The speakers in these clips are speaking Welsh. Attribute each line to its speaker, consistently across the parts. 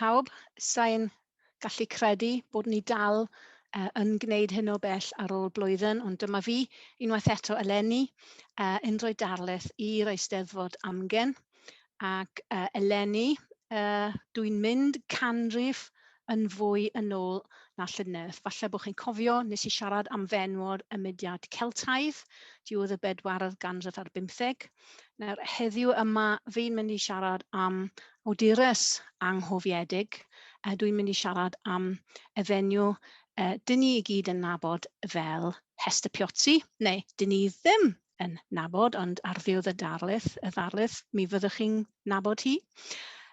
Speaker 1: pawb. Sa i'n gallu credu bod ni dal yn gwneud hyn o bell ar ôl blwyddyn, ond dyma fi unwaith eto eleni yn rhoi darlith i'r Eisteddfod Amgen. Ac eleni dwi'n mynd canrif yn fwy yn ôl na llynedd. Falle bod chi'n cofio, nes i siarad am fenwod y mudiad Celtaidd, diwedd y bedwaredd ganrif ar bymtheg. Nawr, heddiw yma, fi'n mynd i siarad am awdures anghofiedig. Dwi'n mynd i siarad am y fenyw dyn ni i gyd yn nabod fel Hester Piozzi, neu dyn ni ddim yn nabod, ond ar ddiwedd y ddarlith, mi fyddwch chi'n nabod hi.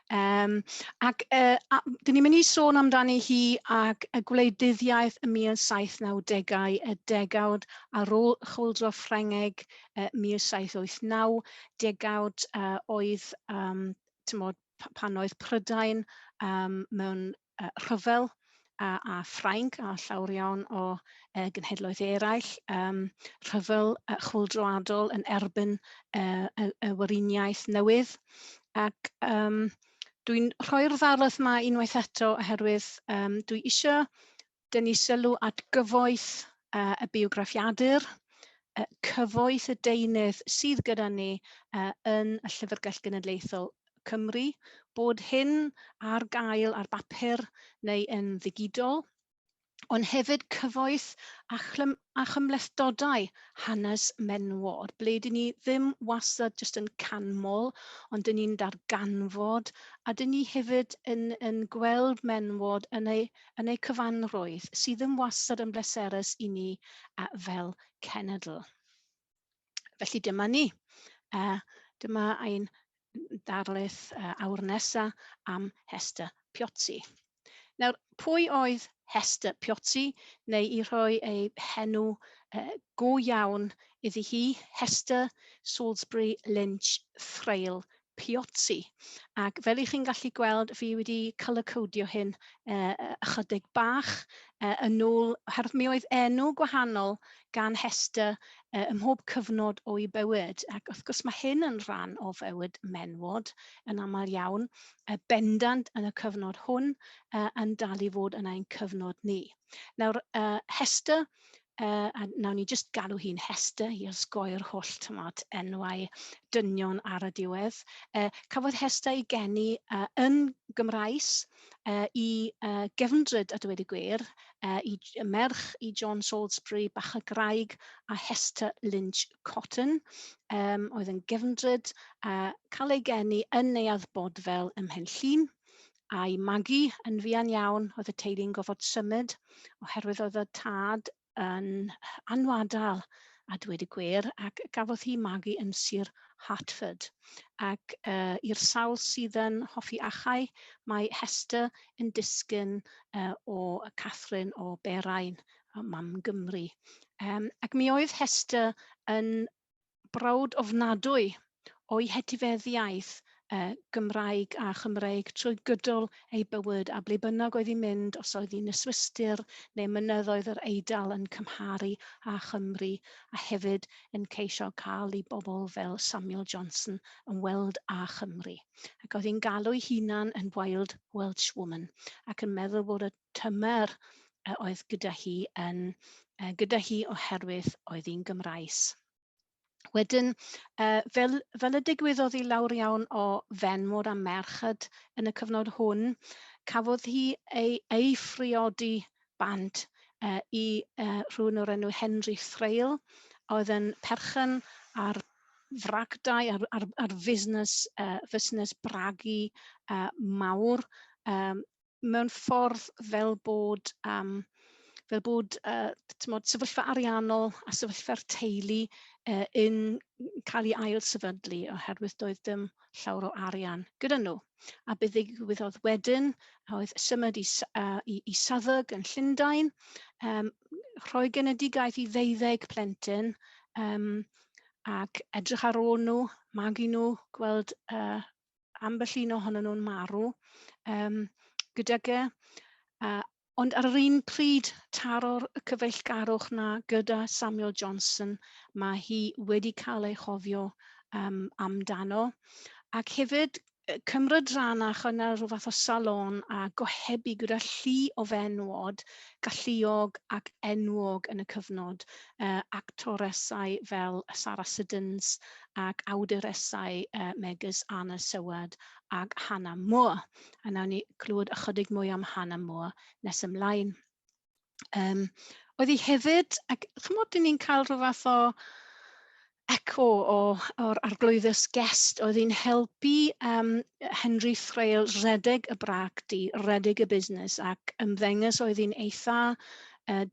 Speaker 1: Ac dyn ni'n mynd i sôn amdani hi ac y gwleidyddiaeth y 1790au, y degawd ar ôl Chwyldro Ffrengig 1789, degawd oedd tymod, pan oedd Prydain mewn rhyfel a Ffrainc a llawer iawn o genhedloedd eraill, rhyfel chwyldroadol yn erbyn y weriniaeth newydd. Ac dwi'n rhoi'r ddarlith yma unwaith eto oherwydd dwi eisiau dynnu sylw at gyfoeth y biograffiadur, cyfoeth y deunydd sydd gyda ni yn y Llyfrgell Genedlaethol Cymru, bod hyn ar gael ar bapur neu yn ddigidol, ond hefyd cyfoeth a chymhlethdodau hanes menywod, ble dyn ni ddim wastad jyst yn canmol, ond dyn ni'n darganfod, a dyn ni hefyd yn gweld menywod yn eu cyfanrwydd, sydd ddim wastad yn bleserus i ni fel cenedl. Felly dyma ni. Dyma ein darlith awr nesaf am Hester Piozzi. Nawr, pwy oedd Hester Piozzi, neu i rhoi ei henw go iawn iddi hi, Hester Salisbury Lynch Thrale Piozzi? Ac fel i chi'n gallu gweld, fi wedi colour-codio hyn ychydig bach yn ôl, oherwydd mi oedd enw gwahanol gan Hester ym mhob cyfnod o'i bywyd. Ac wrth gwrs mae hyn yn rhan o fywyd menwod yn aml iawn, bendant yn y cyfnod hwn yn dal i fod yn ein cyfnod ni. Nawr, Hester, a nawn ni jyst galw hi'n Hester i osgoi'r holl, tymod, enwau dynion ar y diwedd. Cafodd Hester ei geni yn Gymraes i gefndryd, a dweud y gwir, i merch i John Salisbury Bach y Graig a Hester Lynch Cotton, oedd yn gefndryd, cael ei geni yn Neuadd Bodfel ym Mhenllyn a'i magu yn fuan iawn. Oedd y teulu'n gorfod symud oherwydd oedd y tad yn anwadal, a dweud y gwir, ac gafodd hi magu yn Sir Hertford. Ac i'r sawl sydd yn hoffi achau, mae Hester yn disgyn o Catherine o Berain, mam Gymru. Ac mi oedd Hester yn browd ofnadwy o'i hetifeddiaeth Gymraeg a Chymreig trwy gydol ei bywyd, a ble bynnag oedd hi'n mynd, os oedd hi'n y Swistir neu mynyddoedd yr Eidal, yn cymharu â Chymru a hefyd yn ceisio cael i bobl fel Samuel Johnson yn weld â Chymru. Ac oedd hi'n galw ei hunan yn Wild Welsh Woman ac yn meddwl bod y tymer oedd gyda hi yn gyda hi oherwydd oedd hi'n Gymraes. Wedyn, fel y digwyddodd i lawer iawn o fenwod a merched yn y cyfnod hwn, cafodd hi ei phriodi bant i rhywun o'r enw Henry Thrale, oedd yn perchen ar fragdai, ar fusnes bragu mawr, mewn ffordd fel bod tymod, sefyllfa ariannol a sefyllfa'r teulu yn cael ei ail sefydlu oherwydd doedd dim llawer o arian gyda nhw. A beth ddigwyddodd wedyn oedd symud i Southwark yn Llundain, rhoi genedigaeth i 12 plentyn ac edrych ar ôl nhw, magu nhw, gweld ambell un ohonyn nhw'n marw gydag e. Ond ar yr un pryd taro'r cyfeillgarwch na gyda Samuel Johnson, mae hi wedi cael ei chofio amdano. Ac hefyd Cymryd rhan a chynnal rhyw fath o salon a gohebu gyda llu o fenywod galluog ac enwog yn y cyfnod, actoresau fel Sarah Siddons ac awduresau megis Anna Seward ac Hannah More. A nawn ni clywed ychydig mwy am Hannah More nes ymlaen. Oedd hi hefyd, ac chymod, dyn ni'n cael rhyw fath o echo o'r arglwyddes Guest, oedd hi'n helpu Henry Thrale redeg y bragdy, redeg y busnes, ac ymddengys oedd hi'n eitha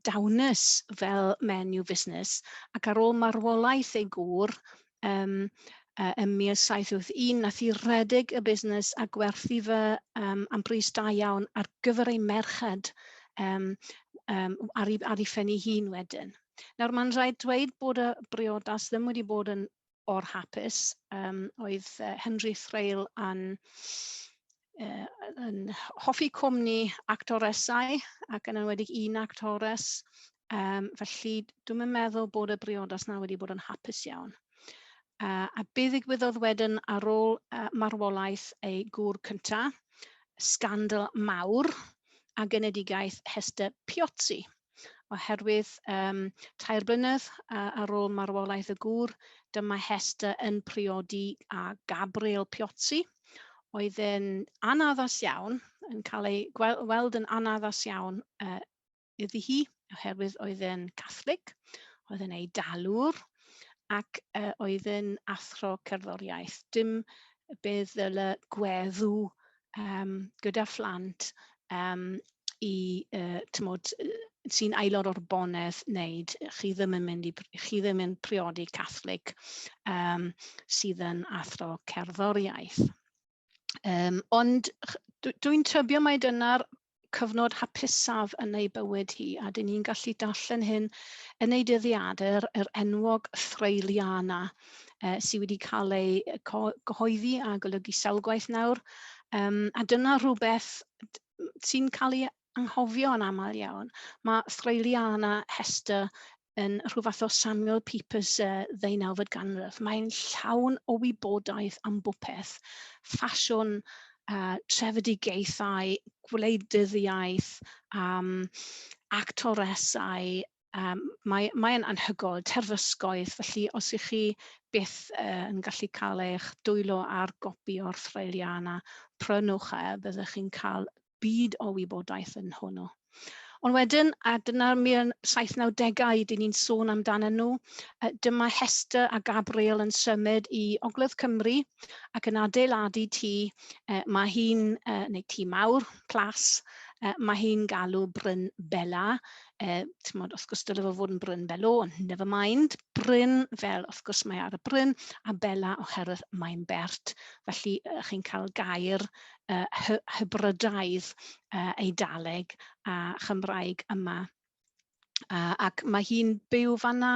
Speaker 1: dawnus fel menyw fusnes, ac ar ôl marwolaeth ei gŵr ym 1781, nath hi redeg y busnes a gwerthu fe am bris da iawn ar gyfer ei merched ar ei phen ei hun wedyn. Nawr, mae'n rhaid dweud bod y briodas ddim wedi bod yn or-hapus. Oedd Henry Thrale yn hoffi cwmni actoresau ac yn enwedig un actores. Felly dwi'n meddwl bod y briodas na wedi bod yn hapus iawn. A beth ddigwyddodd wedyn ar ôl marwolaeth ei gŵr cyntaf? Sgandal mawr a genedigaeth Hester Piozzi. Oherwydd 3 blynedd ar ôl marwolaeth y gŵr, dyma Hester yn priodi â Gabriel Piozzi, oedd yn anaddas iawn, yn cael ei gweld yn anaddas iawn iddi hi, oherwydd oedd e'n Catholic, oedd e'n Eidalwr, ac oedd yn athro cerddoriaeth. Dim beth ddyle gweddw gyda phlant i, tymod, sy'n aelod o'r bonedd wneud. Chi ddim yn mynd i, chi ddim yn priodi Catholic sydd yn athro cerddoriaeth. Ond dwi'n tybio mai dyna'r cyfnod hapusaf yn ei bywyd hi, a dyn ni'n gallu darllen hyn yn ei dyddiadur, yr enwog Thraliana, sydd wedi cael ei gyhoeddi a golygu sawl gwaith nawr. A dyna rhywbeth sy'n cael ei anghofio yn aml iawn. Mae Thraliana Hester yn rhyw fath o Samuel Pepys ddeunawfed ganrif. Mae'n llawn o wybodaeth am bopeth, ffasiwn, trefedigaethau, gwleidyddiaeth, actoresau, mae'n anhygoel, terfysgoedd, felly os ych chi byth yn gallu cael eich dwylo ar gopi o'r Thraliana, prynwch e, byddwch chi'n cael byd o wybodaeth yn hwnnw. Ond wedyn, a dyna'r 1790au dyn ni'n sôn amdanyn nhw, dyma Hester a Gabriel yn symud i Ogledd Cymru ac yn adeiladu tŷ. Mae hi'n, neu tŷ mawr, plas, mae hi'n galw Bryn Bela. Tymod, wrth gwrs dyle fo fod yn Bryn Belo, ond never mind. Bryn fel wrth gwrs mae ar y bryn, a Bela oherwydd mae'n bert. Felly chi'n cael gair hybrydaidd Eidaleg a Chymraeg yma. Ac mae hi'n byw fanna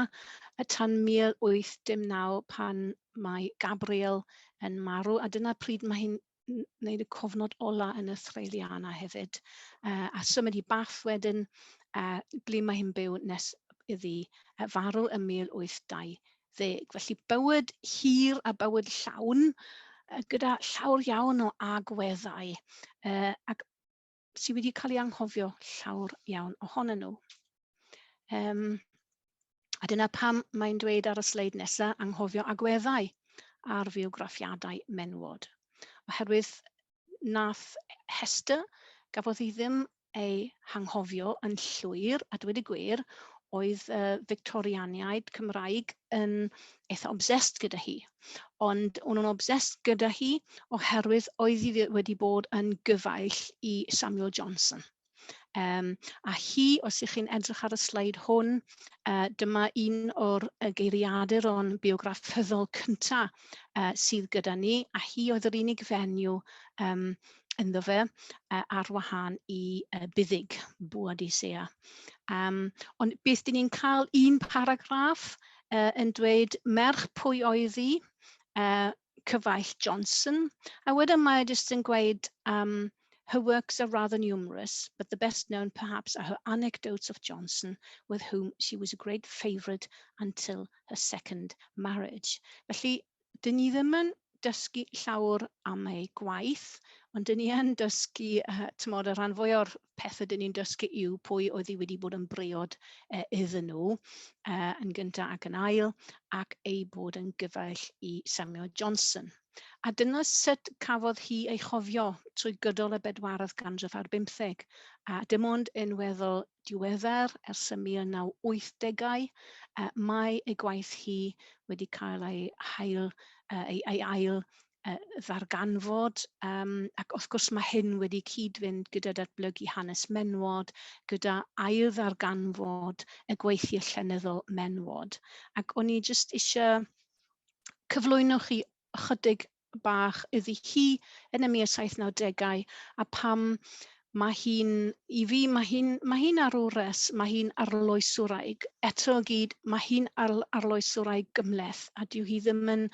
Speaker 1: tan 1809 pan mae Gabriel yn marw, a dyna pryd mae hi'n wneud y cofnod ola yn y Thraliana hefyd. A symud i Bath wedyn, ble mae hi'n byw nes iddi farw ym 1820. Felly bywyd hir a bywyd llawn, gyda llawer iawn o agweddau, ac sydd wedi cael ei anghofio llawer iawn ohonyn nhw. A dyna pam mae'n dweud ar y sleid nesaf "anghofio agweddau ar fywgraffiadau menywod". Oherwydd nath Hester, gafodd hi ddim ei hanghofio yn llwyr, a dweud y gwir, oedd Victorianiaid Cymraeg yn eitha obsessed gyda hi. Ond o'n nhw'n obsessed gyda hi oherwydd oedd hi wedi bod yn gyfaill i Samuel Johnson. A hi, os ych chi'n edrych ar y sleid hwn, dyma un o'r geiriaduron biograffyddol cyntaf sydd gyda ni, a hi oedd yr unig fenyw ynddo fe ar wahân i Buddug, Boadicea. Ond beth dyn ni'n cael un paragraff yn dweud merch pwy oedd hi, cyfaill Johnson, a wedyn mae e jyst yn gweud "Her works are rather numerous, but the best known perhaps are her anecdotes of Johnson, with whom she was a great favourite until her second marriage." Felly, dyn ni ddim yn dysgu llawer am ei gwaith, ond dyn ni yn dysgu, tymod, y rhan fwy o'r pethau dyn ni'n dysgu yw pwy oedd hi wedi bod yn briod iddyn nhw yn gyntaf ac yn ail, ac ei bod yn gyfaill i Samuel Johnson. A dyna sut cafodd hi ei chofio trwy gydol y bedwaredd ganrif ar bymtheg. A dim ond yn weddol diweddar, ers y 1980au, mae ei gwaith hi wedi cael ei hail, ei, ei ail ddarganfod, ac wrth gwrs mae hyn wedi cyd-fynd gyda datblygu hanes menwod, gyda ail ddarganfod y gweithiau llenyddol menwod. Ac o'n i jyst eisiau cyflwyno chi ychydig bach iddi hi yn y 1790au a pam mae hi'n, i fi, mae hi'n arwres, mae hi'n arloeswraig. Eto i gyd, mae hi'n arloeswraig gymhleth a dyw hi ddim yn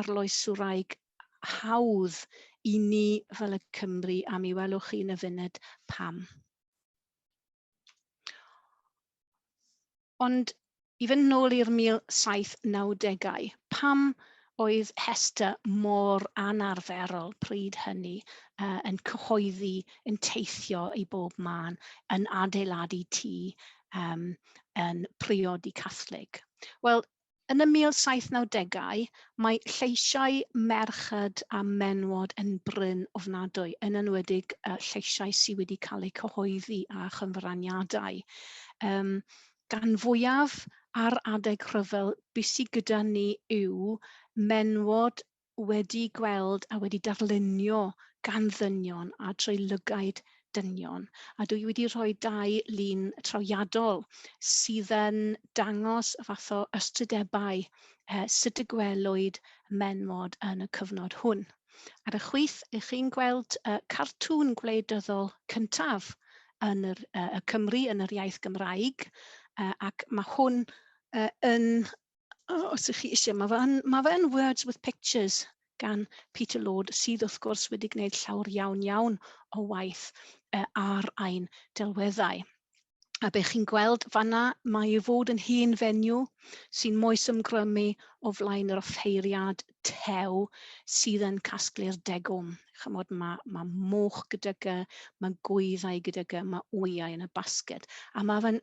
Speaker 1: arloeswraig hawdd i ni fel y Cymry, a mi welwch chi yn y funud pam. Ond i fynd nôl i'r 1790au, pam oedd Hester mor anarferol pryd hynny, yn cyhoeddi, yn teithio i bob man, yn adeiladu tŷ, yn priodi Catholig? Wel, yn y 1790au, mae lleisiau merched a menwod yn brin ofnadwy, yn enwedig lleisiau sydd wedi cael eu cyhoeddi a chyfraniadau. Gan fwyaf ar adeg rhyfel, beth sydd gyda ni yw menwod wedi gweld a wedi darlunio gan ddynion a trwy lygaid dynion. A dwi wedi rhoi dau lun trawiadol sydd yn dangos y fath o ystrydebau sut y gwelwyd menwod yn y cyfnod hwn. Ar y chwith, ych chi'n gweld cartŵn gwleidyddol cyntaf yn y Cymru, yn yr iaith Gymraeg, ac mae hwn yn, os ych chi eisiau, mae fe yn Words with Pictures gan Peter Lord, sydd wrth gwrs wedi gwneud llawer iawn iawn o waith ar ein delweddau. A be chi'n gweld fanna, mae ei fod yn hen fenyw sy'n moesymgrymu o flaen yr offeiriad tew sydd yn casglu'r degwm. Chymod, mae moch gyda ge, mae gwyddau gyda ge, mae wyau yn y basged. A mae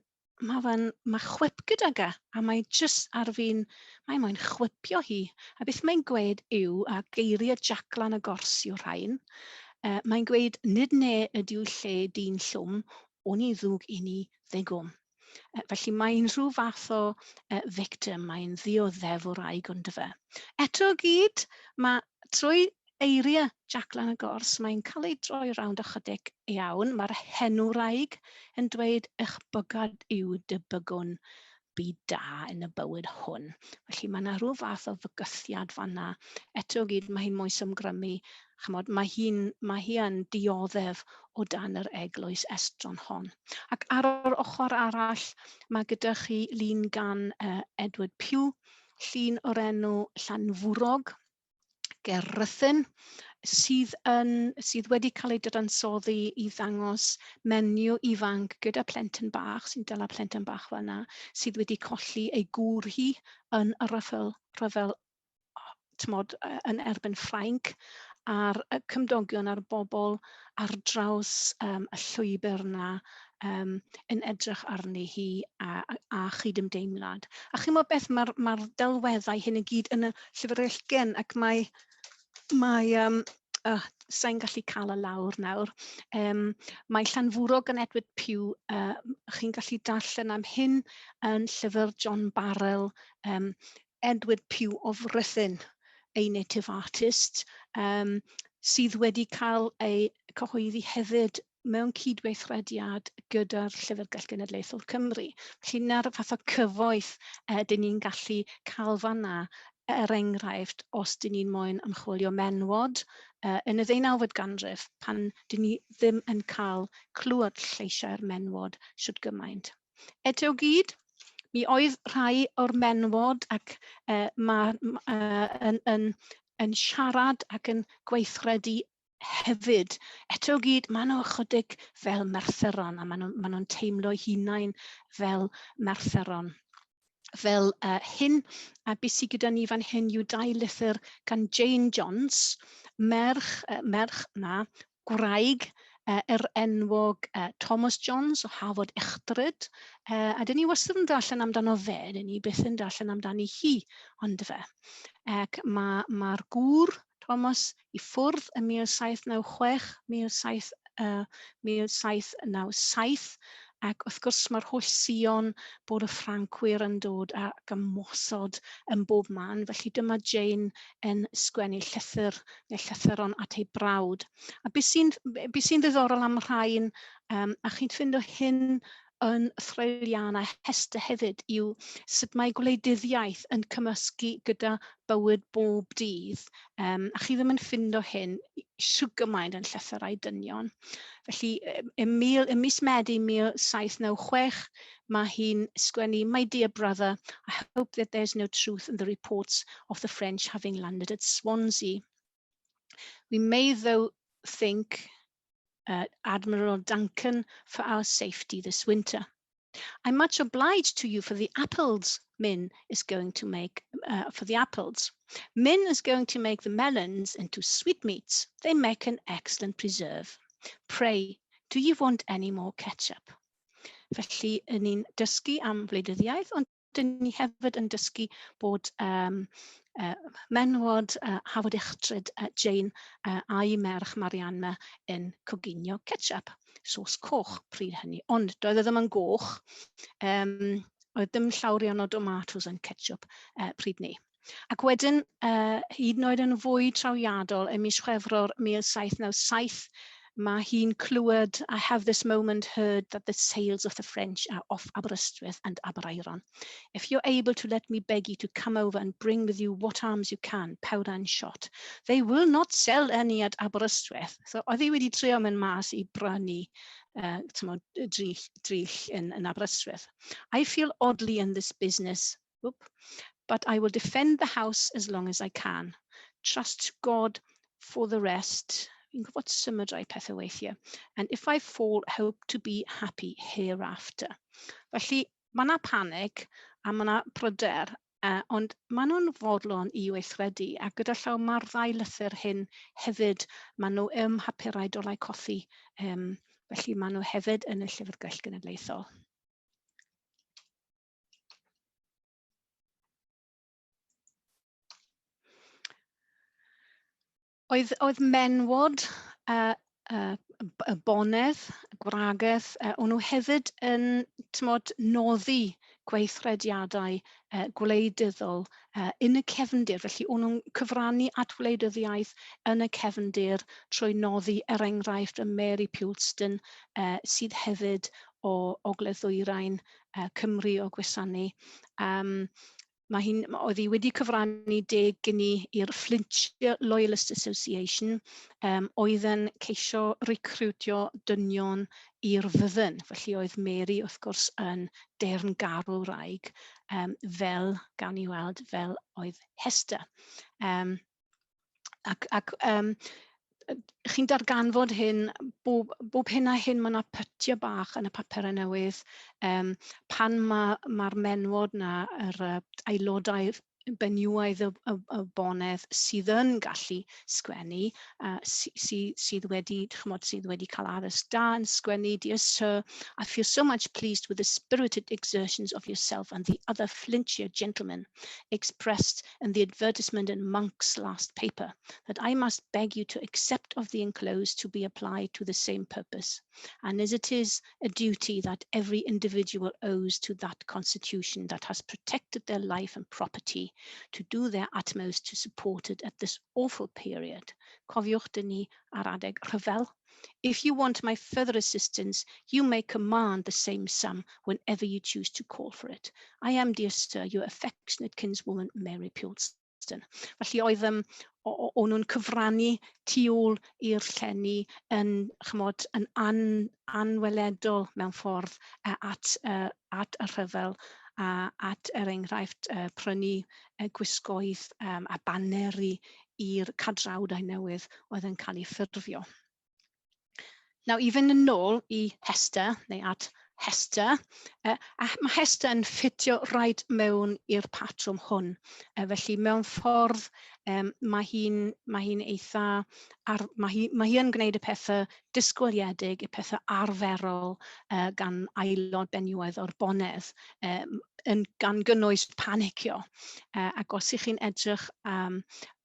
Speaker 1: chwip gyda ge, a mae jyst ar fin, mae moyn chwipio hi. A beth mae'n gweud yw, a geiriau Jac Lan y Gors yw'r rhain, mae'n gweud, nid ne ydyw lle dyn llwm, o'n i ddwg i ni ddegwm. Felly mae'n rhyw fath o victim, mae'n ddioddefwraig ond fe. Eto gyd, mae trwy eiriau Jac Lan y Gors, mae'n cael ei droi rownd ychydig iawn. Mae'r henwraig yn dweud eich bygad yw dy bygwn byd da yn y bywyd hwn. Felly mae yna rhyw fath o fygythiad fanna. Eto gyd, mae hi'n moesymgrymu. Chymod, mae hi yn dioddef o dan yr eglwys estron hon. Ac ar yr ochr arall, mae gyda chi lun gan Edward Pugh, llun o'r enw Llanfwrog, ger Rhuthun, sydd wedi cael ei dadansoddi i ddangos menyw ifanc gyda plentyn bach, sy'n dala plentyn bach fel yna, sydd wedi colli ei gŵr hi yn y rhyfel tymod, yn erbyn Ffrainc, a'r cymdogion a'r bobl ar draws y llwybr yna yn edrych arni hi a chydymdeimlad. A chi'n gwybod beth, mae'r delweddau hyn i gyd yn y llyfr gen, ac sa i'n gallu cael y lawr nawr. Mae Llanfwrog gan Edward Pugh, chi'n gallu darllen am hyn yn llyfr John Barrell, Edward Pugh of Rhuthun, a native artist, sydd wedi cael ei cyhoeddi hefyd mewn cydweithrediad gyda'r Llyfrgell Genedlaethol Cymru. Felly 'na'r fath o cyfoeth dyn ni'n gallu cael fanna, er enghraifft, os dyn ni'n moyn ymchwilio menwod yn y ddeunawfed ganrif, pan dyn ni ddim yn cael clywed lleisiau'r menwod shwt gymaint. Eto gyd, mi oedd rhai o'r menwod ac yn siarad ac yn gweithredu hefyd. Eto gyd, maen nhw ychydig fel merthyron a maen nhw'n teimlo eu hunain fel merthyron. Fel hyn, a beth sydd gyda ni fan hyn yw dau lythyr gan Jane Johns, merch, merch na, gwraig yr enwog Thomas Johns o Hafod Echdryd, a dyn ni wastad yn darllen amdano fe, dyn ni byth yn darllen amdani hi, ond fe. Ac mae'r ma gŵr Thomas i ffwrdd ym 1796, 1797, ac wrth gwrs mae'r holl sïon bod y Ffrancwyr yn dod ac ymosod yn bob man, felly dyma Jane yn sgwennu llythyr neu llythyron at ei brawd. A beth sy'n be sy ddiddorol am rhain, a chi'n ffindo hyn yn threuliannau Hester hefyd yw sut mae gwleidyddiaeth yn cymysgu gyda bywyd bob dydd. A chi ddim yn ffindo hyn shwt gymaint yn llythyrau dynion. Felly, ym, mil, ym mis Medi 1796, mae hi'n sgwennu, "My dear brother, I hope that there's no truth in the reports of the French having landed at Swansea. We may though think Admiral Duncan for our safety this winter. I'm much obliged to you for the apples Min is going to make, for the apples. Min is going to make the melons into sweetmeats. They make an excellent preserve. Pray, do you want any more ketchup?" Felly, yn ni'n dysgu am wleidyddiaeth, ond dyn ni hefyd yn dysgu bod menwod Hafod Uchtryd, Jane a'i merch Marianna yn coginio ketchup, sos coch pryd hynny. Ond doedd e ddim yn goch, oedd dim llawer iawn o tomatos yn ketchup pryd ni. Ac wedyn, hyd yn oed yn fwy trawiadol, ym mis Chwefror 1797, mae hi'n clywed, "I have this moment heard that the sails of the French are off Aberystwyth and Aberaeron. If you're able to, let me beg you to come over and bring with you what arms you can, powder and shot. They will not sell any at Aberystwyth." So oedd hi wedi trio mynd mas i brynu tymod, dryll, dryll yn Aberystwyth. "I feel oddly in this business, whoop, but I will defend the house as long as I can. Trust to God for the rest." Fi'n gwybod symud rai pethau weithiau. "And if I fall, hope to be happy hereafter." Felly mae yna panic a mae yna pryder, ond maen nhw'n fodlon i weithredu, a gyda llaw mae'r ddau lythyr hyn hefyd, maen nhw ym mhapurau Dolaucothi, felly maen nhw hefyd yn y Llyfrgell Genedlaethol. Oedd menwod y bonedd, y gwragedd, o'n nhw hefyd yn tmod, noddi gweithrediadau gwleidyddol yn y cefndir. Felly o'n nhw'n cyfrannu at wleidyddiaeth yn y cefndir trwy noddi, er enghraifft, y Mary Puleston, sydd hefyd o Ogledd Ddwyrain Cymru o Gwysannu. Mae hi'n, oedd hi wedi cyfrannu 10 gini i'r Flintshire Loyalist Association, oedd yn ceisio recrwtio dynion i'r fyddin. Felly oedd Mary wrth gwrs yn deyrngarwraig, fel, gawn ni weld, fel oedd Hester. Ac chi'n darganfod hyn, bob hyn a hyn mae yna pytiau bach yn y papurau newydd. Pan mae'r ma menwod na, yr aelodau benywaidd y bonedd sydd yn gallu sgwennu, sydd wedi, chymod, sydd wedi cael addysg da yn sgwennu, "Dear sir, I feel so much pleased with the spirited exertions of yourself and the other Flintshire gentlemen expressed in the advertisement in Monk's last paper, that I must beg you to accept of the enclosed to be applied to the same purpose. And as it is a duty that every individual owes to that constitution that has protected their life and property, to do their utmost to support it at this awful period." Cofiwch, dyn ni ar adeg rhyfel. "If you want my further assistance, you may command the same sum whenever you choose to call for it. I am, dear sir, your affectionate kinswoman, Mary Puleston." Felly oedd o'n nhw'n cyfrannu tu ôl i'r llenni yn, chymod, yn anweledol mewn ffordd at y rhyfel a at, er enghraifft, prynu gwisgoedd a baneri i'r cadrawdau newydd oedd yn cael eu ffurfio. Nawr, i fynd yn ôl i Hester, neu at Hester, a mae Hester yn ffitio rhaid mewn i'r patrwm hwn. Felly mewn ffordd mae hi eitha, mae hi yn gwneud y pethau disgwyliedig, y pethau arferol gan aelod benywaidd o'r bonedd, gan gynnwys panicio. Ac os ych chi'n edrych am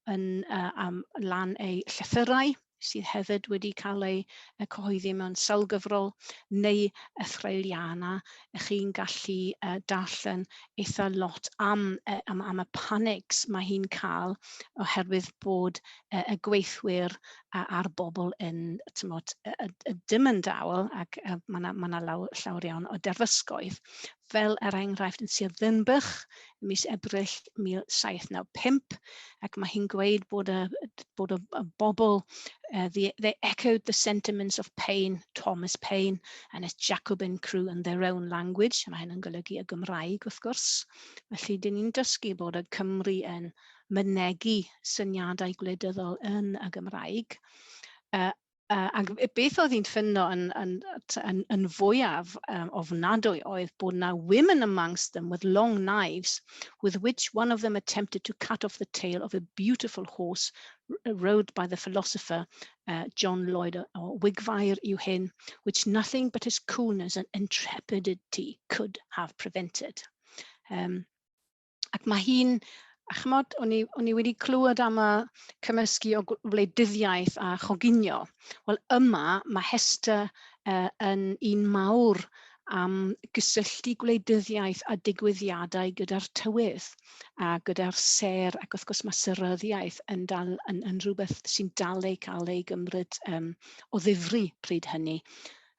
Speaker 1: lan ei llythyrau, sydd hefyd wedi cael ei cyhoeddi mewn sawl gyfrol, neu y Threuliana, ych chi'n gallu darllen eitha lot am y panics mae hi'n cael oherwydd bod y gweithwyr a'r bobl yn, tymod, y dim yn dawel ac mae yna ma llawer iawn o derfysgoedd. Fel er enghraifft yn Sir Ddinbych, mis Ebrill 1795, ac mae hi'n gweud bod y bobl, they echoed the sentiments of Paine, Thomas Paine, and his Jacobin crew in their own language. Mae hyn yn golygu y Gymraeg, wrth gwrs. Felly, dyn ni'n dysgu bod y Cymry yn mynegi syniadau gwleidyddol yn y Gymraeg. Ac beth oedd hi'n ffindo yn fwyaf ofnadwy oedd bod na women amongst them with long knives, with which one of them attempted to cut off the tail of a beautiful horse rode by the philosopher John Lloyd o Wigfair yw hyn, which nothing but his coolness and intrepidity could have prevented. Ac mae hi'n, a chymod, o'n i wedi clywed am y cymysgu o wleidyddiaeth a choginio. Wel, yma mae Hester yn un mawr am gysylltu gwleidyddiaeth a digwyddiadau gyda'r tywydd a gyda'r sêr, ac wrth gwrs mae seryddiaeth yn rhywbeth sy'n dal ei cael ei gymryd o ddifri pryd hynny.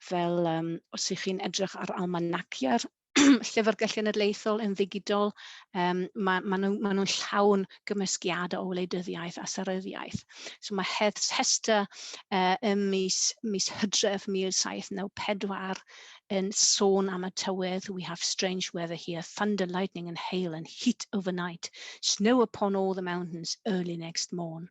Speaker 1: Fel os ych chi'n edrych ar almanaciau'r Llyfrgell Genedlaethol yn ddigidol, ma nhw, ma nhw'n llawn gymysgiadau o wleidyddiaeth a seryddiaeth. So mae Hester ym mis Hydref 1794 yn sôn am y tywydd. "We have strange weather here, thunder, lightning and hail and heat overnight, snow upon all the mountains early next morn."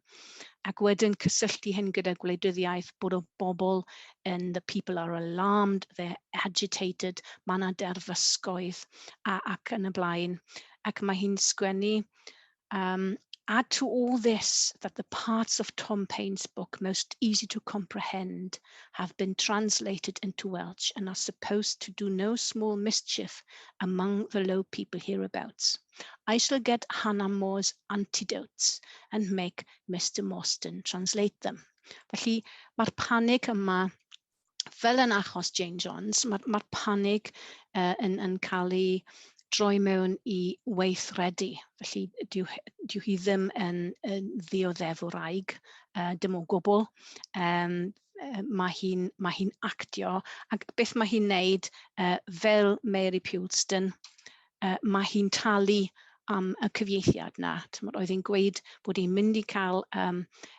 Speaker 1: Ac wedyn cysylltu hyn gyda gwleidyddiaeth, bod o bobl yn the people are alarmed, they're agitated, mae yna derfysgoedd ac yn y blaen. Ac mae hi'n sgwennu, "Add to all this that the parts of Tom Paine's book most easy to comprehend have been translated into Welsh and are supposed to do no small mischief among the low people hereabouts. I shall get Hannah More's antidotes and make Mr Mostyn translate them." Felly mae'r panig yma, fel yn achos Jane Jones, mae'r panig yn cael ei droi mewn i weithredu. Felly dyw hi ddim yn ddioddefwraig, dim o gwbl. Mae hi actio, ac beth mae hi'n neud fel Mary Puleston, mae hi'n talu am y cyfieithiad na. Tymod, oedd hi'n gweud bod hi'n mynd i cael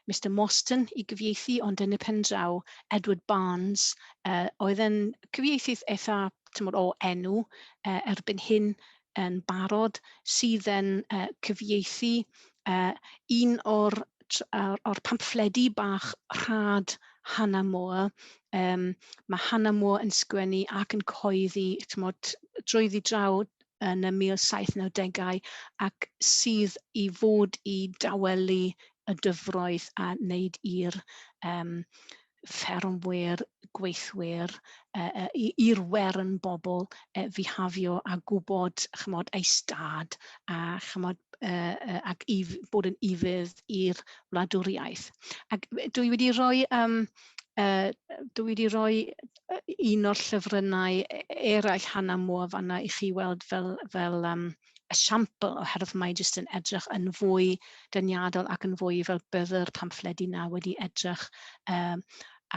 Speaker 1: Mr Mostyn i gyfieithu, ond yn y pen draw, Edward Barnes, oedd yn cyfieithydd eitha, tymod, o enw erbyn hyn yn barod, sydd yn cyfieithu un o'r pamffledi bach rhad Hannah More. Mae Hannah More yn sgwennu ac yn cyhoeddi, tymod, drwyddi draw yn y 1790au ac sydd i fod i dawelu y dyfroedd a wneud i'r ffermwyr, gweithwyr, i'r werin bobl fihafio a gwybod, chymod, eu stad a chymod, ac i bod yn ufudd i'r wladwriaeth. Ac dwi wedi rhoi un o'r llyfrynnau eraill Hannah More fanna i chi weld fel esiampl, oherwydd mae jyst yn edrych yn fwy deniadol ac yn fwy fel bydde'r pamffledi na wedi edrych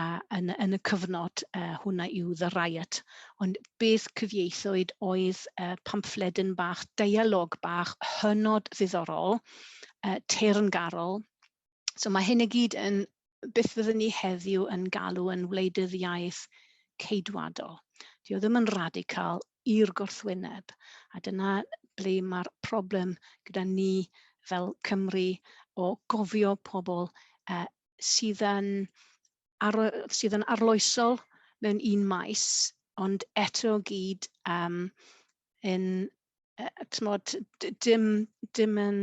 Speaker 1: a yn y cyfnod. Hwnna yw The Riot. Ond beth cyfieithwyd oedd pamffledyn bach, deialog bach hynod ddiddorol, teyrngarol. So mae hyn i gyd yn beth fyddwn ni heddiw yn galw yn wleidyddiaeth ceidwadol. Dio ddim yn radical, i'r gwrthwyneb. A dyna ble mae'r problem gyda ni fel Cymru o gofio pobl sydd yn arloesol mewn un maes. Ond eto gyd yn t'mod, dim yn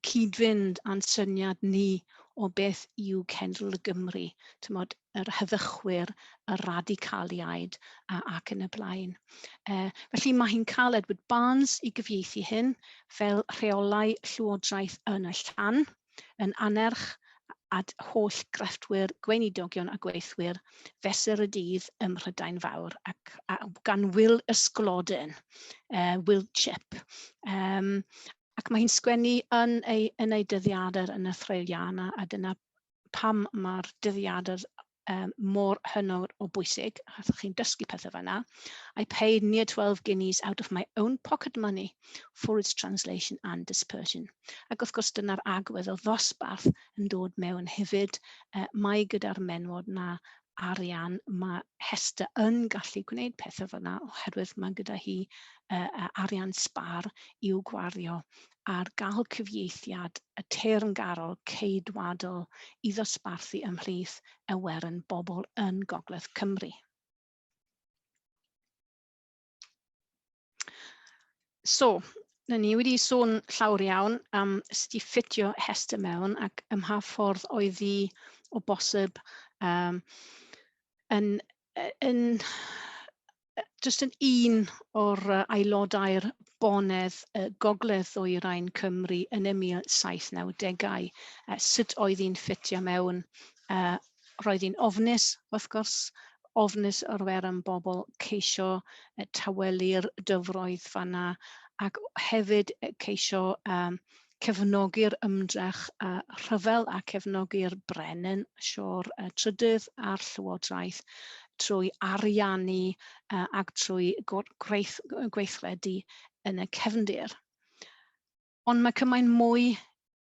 Speaker 1: cyd-fynd â'n syniad ni o beth yw cenedl y Gymru, t'mod, yr heddychwyr, y radicaliaid ac yn y blaen. Felly mae hi'n cael Edward Barnes i gyfieithu hyn fel rheolau llywodraeth yn y llan, yn anerch at holl grefftwyr, gweinidogion a gweithwyr fesur y dydd ym Mhrydain Fawr ac gan Wil Ysglodyn, Will Chip. Ac mae hi'n sgwennu yn ei dyddiadur yn y Threuliana, a dyna pam mae'r dyddiadur mor hynod o bwysig, achos chi'n dysgu pethau fan'na. "I paid near 12 guineas out of my own pocket money for its translation and dispersion." Ac wrth gwrs dyna'r agwedd o ddosbarth yn dod mewn hefyd. Mae gyda'r menwod na arian, mae Hester yn gallu gwneud pethau fan'na oherwydd mae gyda hi arian sbâr i'w gwario ar gael cyfieithiad y teyrngarol ceidwadol i ddosbarthu ymhlith y werin bobl yn Gogledd Cymru. So, na ni wedi sôn llawer iawn am sut i ffitio Hester mewn ac ym mha ffordd oedd hi o bosib yn jyst yn un o'r aelodau'r bonedd Gogledd Ddwyrain Cymru yn y 1790au. Sut oedd hi'n ffitio mewn? Roedd hi'n ofnus, wrth gwrs, ofnus o'r werin bobl ceisio tawelu'r dyfroedd fan'na ac hefyd ceisio cefnogi'r ymdrech rhyfel a cefnogi'r brenin Siôr y Trydydd a'r Llywodraeth trwy ariannu ac trwy gweithredu yn y cefndir. Ond mae cymaint mwy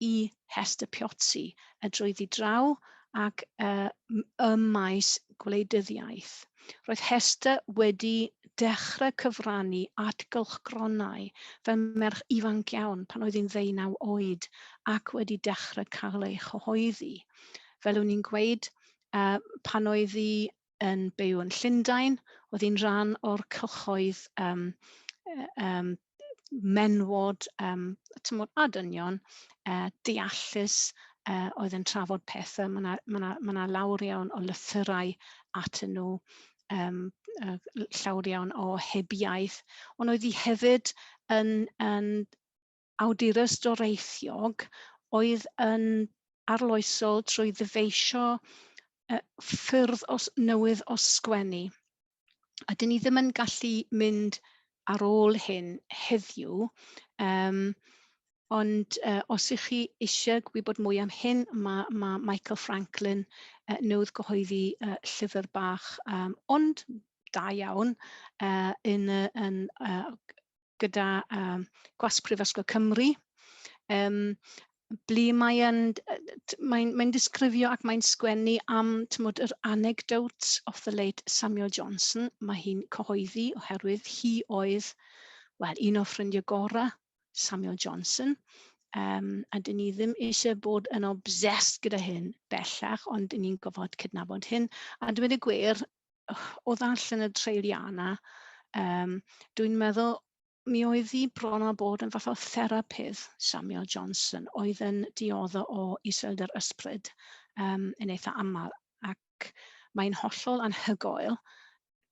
Speaker 1: i Hester Piozzi y drwyddi draw ac ym maes gwleidyddiaeth. Roedd Hester wedi dechrau cyfrannu at gylchgronau fel merch ifanc iawn pan oedd hi'n 19 oed ac wedi dechrau cael ei chyhoeddi. Fel o'n i'n gweud, pan oedd hi yn byw yn Llundain, oedd hi'n rhan o'r cylchoedd menwod, tymod, a dynion, deallus, oedd yn trafod pethau. Mae yna ma lawer iawn o lythyrau atyn nhw, llawer iawn o hebiaeth. Ond oedd hi hefyd yn awdures doreithiog oedd yn arloesol trwy ddyfeisio ffyrdd newydd o sgwennu. A dyn ni ddim yn gallu mynd ar ôl hyn heddiw, ond os ych chi eisiau gwybod mwy am hyn, mae Michael Franklin newydd gyhoeddi llyfr bach, ond da iawn, gyda Gwasg Prifysgol Cymru, ble mae'n disgrifio ac mae'n sgwennu am, tymod, yr anecdotes of the late Samuel Johnson. Mae hi'n cyhoeddi oherwydd hi oedd, wel, un o ffrindiau gorau Samuel Johnson. A dyn ni ddim eisiau bod yn obsessed gyda hyn bellach, ond dyn ni'n gofod cydnabod hyn. A dweud y gwir, o ddarllen y Treuliana, dwi'n meddwl mi oedd hi bron â bod yn fath o therapydd Samuel Johnson, oedd yn dioddo o iselder ysbryd yn eitha aml, ac mae'n hollol anhygoel.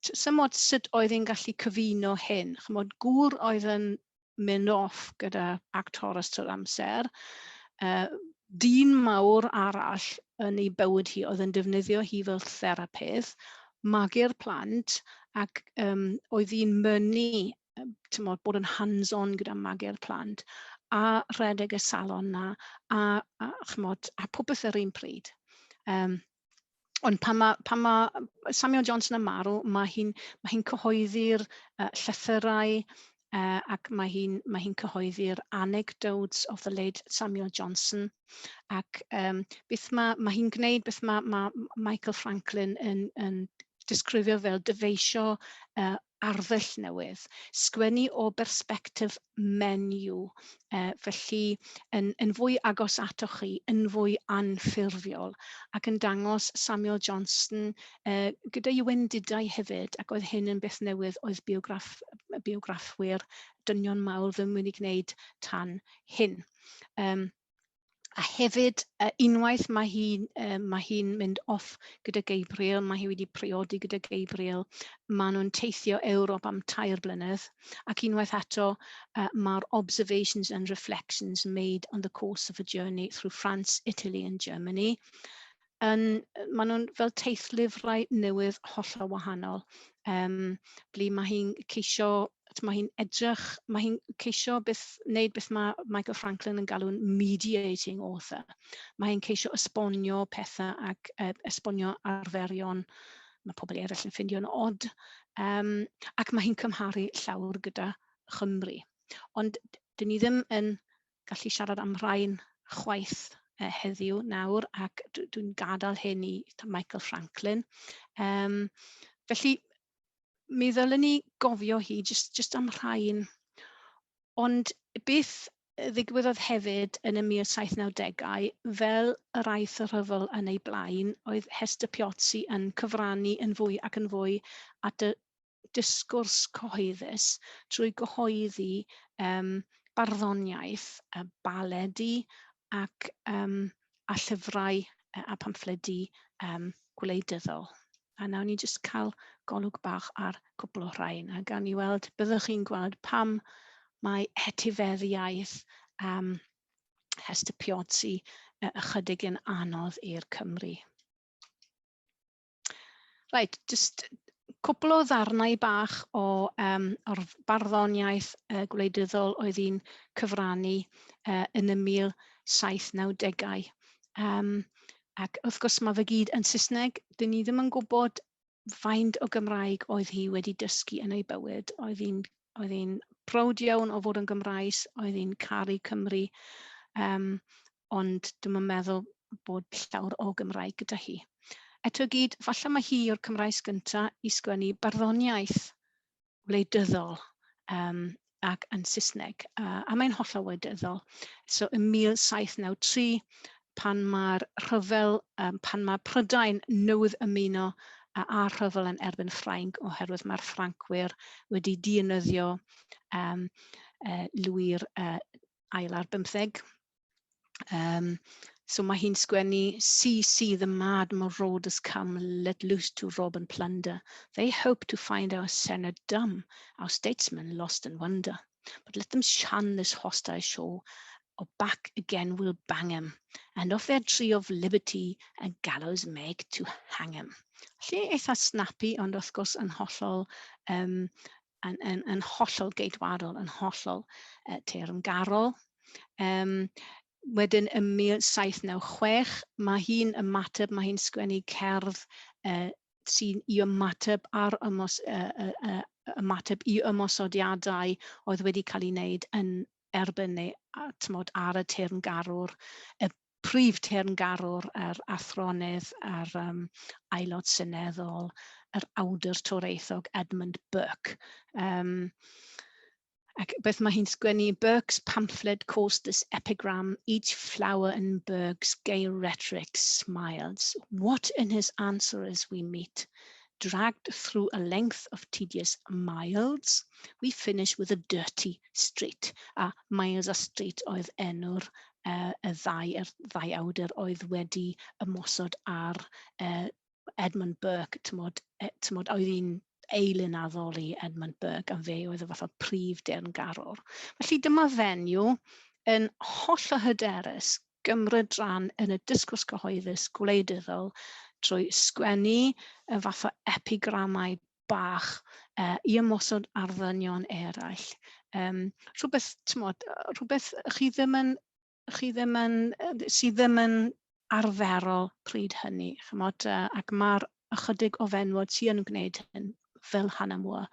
Speaker 1: Symod sut oedd hi'n gallu cyfuno hyn. Chymod, gŵr oedd yn mynd off gyda actores trwy'r amser, dyn mawr arall yn ei bywyd hi oedd yn defnyddio hi fel therapydd, magu'r plant, ac oedd hi'n mynnu, tymod, bod yn hands-on gyda magu'r plant, a rhedeg y salon na, a, chymod, a popeth yr un pryd. Ond pan ma Samuel Johnson yn marw, mae hi cyhoeddi'r llythyrau ac mae hi cyhoeddi'r Anecdotes of the late Samuel Johnson. Ac beth mae hi'n gwneud, beth mae Michael Franklin yn disgrifio fel dyfeisio arddull newydd, sgwennu o bersbectif menyw, felly yn fwy agos atoch chi, yn fwy anffurfiol, ac yn dangos Samuel Johnson gyda'i wendidau hefyd, ac oedd hyn yn beth newydd oedd biograffwyr dynion mawr ddim wedi gwneud tan hyn. A hefyd, unwaith mae hi'n mynd off gyda Gabriel, mae hi wedi priodi gyda Gabriel, maen nhw'n teithio Ewrop am 3 blynedd, ac unwaith eto mae'r Observations and Reflections Made on the Course of a Journey Through France, Italy and Germany, maen nhw'n fel teithlyfrau newydd hollol wahanol, ble mae hi'n ceisio, mae hi'n edrych, mae hi'n ceisio wneud beth mae Michael Franklin yn galw'n mediating author. Mae hi'n ceisio esbonio pethau ac esbonio arferion mae pobl eraill yn ffeindio'n od, ac mae hi'n cymharu llawr gyda Chymru. Ond dyn ni ddim yn gallu siarad am rhain chwaith heddiw nawr, ac dwi'n gadael hyn i Michael Franklin. Felly, mi ddylen ni gofio hi jyst am rhain. Ond beth ddigwyddodd hefyd yn y 1790au, fel yr aeth y rhyfel yn ei blaen, oedd Hester Piozzi yn cyfrannu yn fwy ac yn fwy at y disgwrs cyhoeddus trwy gyhoeddi barddoniaeth, baledi ac a llyfrau a pamffledi gwleidyddol. A nawn ni jyst cael golwg bach ar cwpl o rhain a gawn ni weld, byddwch chi'n gweld pam mae etifeddiaeth Hester Piozzi ychydig yn anodd i'r Cymry. Reit, jyst cwpl o ddarnau bach o'r barddoniaeth gwleidyddol oedd hi'n cyfrannu yn y 1790au. Ac wrth gwrs mae fe gyd yn Saesneg, dyn ni ddim yn gwybod faint o Gymraeg oedd hi wedi dysgu yn ei bywyd. Oedd hi'n prowd iawn o fod yn Gymraes, oedd hi'n caru Cymru, ond dwi'm yn meddwl bod llawer o Gymraeg gyda hi. Eto gyd, falle mae hi yw'r Cymraes gyntaf i sgwennu barddoniaeth wleidyddol ac yn Saesneg, a mae'n hollol wleidyddol. So ym 1793, pan mae'r rhyfel, pan mae Prydain newydd ymuno â'r rhyfel yn erbyn Ffrainc oherwydd mae'r Ffrancwyr wedi dienyddio Louis'r Ail ar Bymtheg. So mae hi'n sgwennu, "See, see, the mad marauders come, let loose to rob and plunder. They hope to find our senate dumb, our statesmen lost in wonder. But let them shun this hostile shore, or back again we'll bang 'em, and of their tree of liberty a gallows make to hang 'em." Felly eitha snappy, ond wrth gwrs yn hollol geidwadol, yn hollol teyrngarol. Wedyn ym 1796, mae hi'n ymateb, mae hi'n sgwennu cerdd sy'n i ymateb ar ymos, ymateb i ymosodiadau oedd wedi cael ei wneud yn erbyn neu t'mod, ar y teyrngarwr, y prif teyrngarwr, yr athronydd, yr aelod seneddol, yr awdur toreithog Edmund Burke. Ac beth mae hi'n sgwennu, "Burke's pamphlet caused this epigram, each flower in Burke's gay rhetoric smiles. What in his answer is we meet? Dragged through a length of tedious miles, we finish with a dirty street." A Miles a Street oedd enw'r y ddau awdur oedd wedi ymosod ar Edmund Burke, t'mod, t'mod, oedd hi'n eilun addoli Edmund Burke a fe oedd y fath o prif deyrngarwr. Felly dyma fenyw yn hollol hyderus gymryd rhan yn y disgwrs cyhoeddus gwleidyddol trwy sgwennu y fath o epigramau bach i ymosod ar ddynion eraill. Rhywbeth, t'mod, rhywbeth chi ddim yn, sydd ddim yn arferol pryd hynny, ch'mod, ac mae'r ychydig o fenywod sydd yn gwneud hyn fel Hannah More,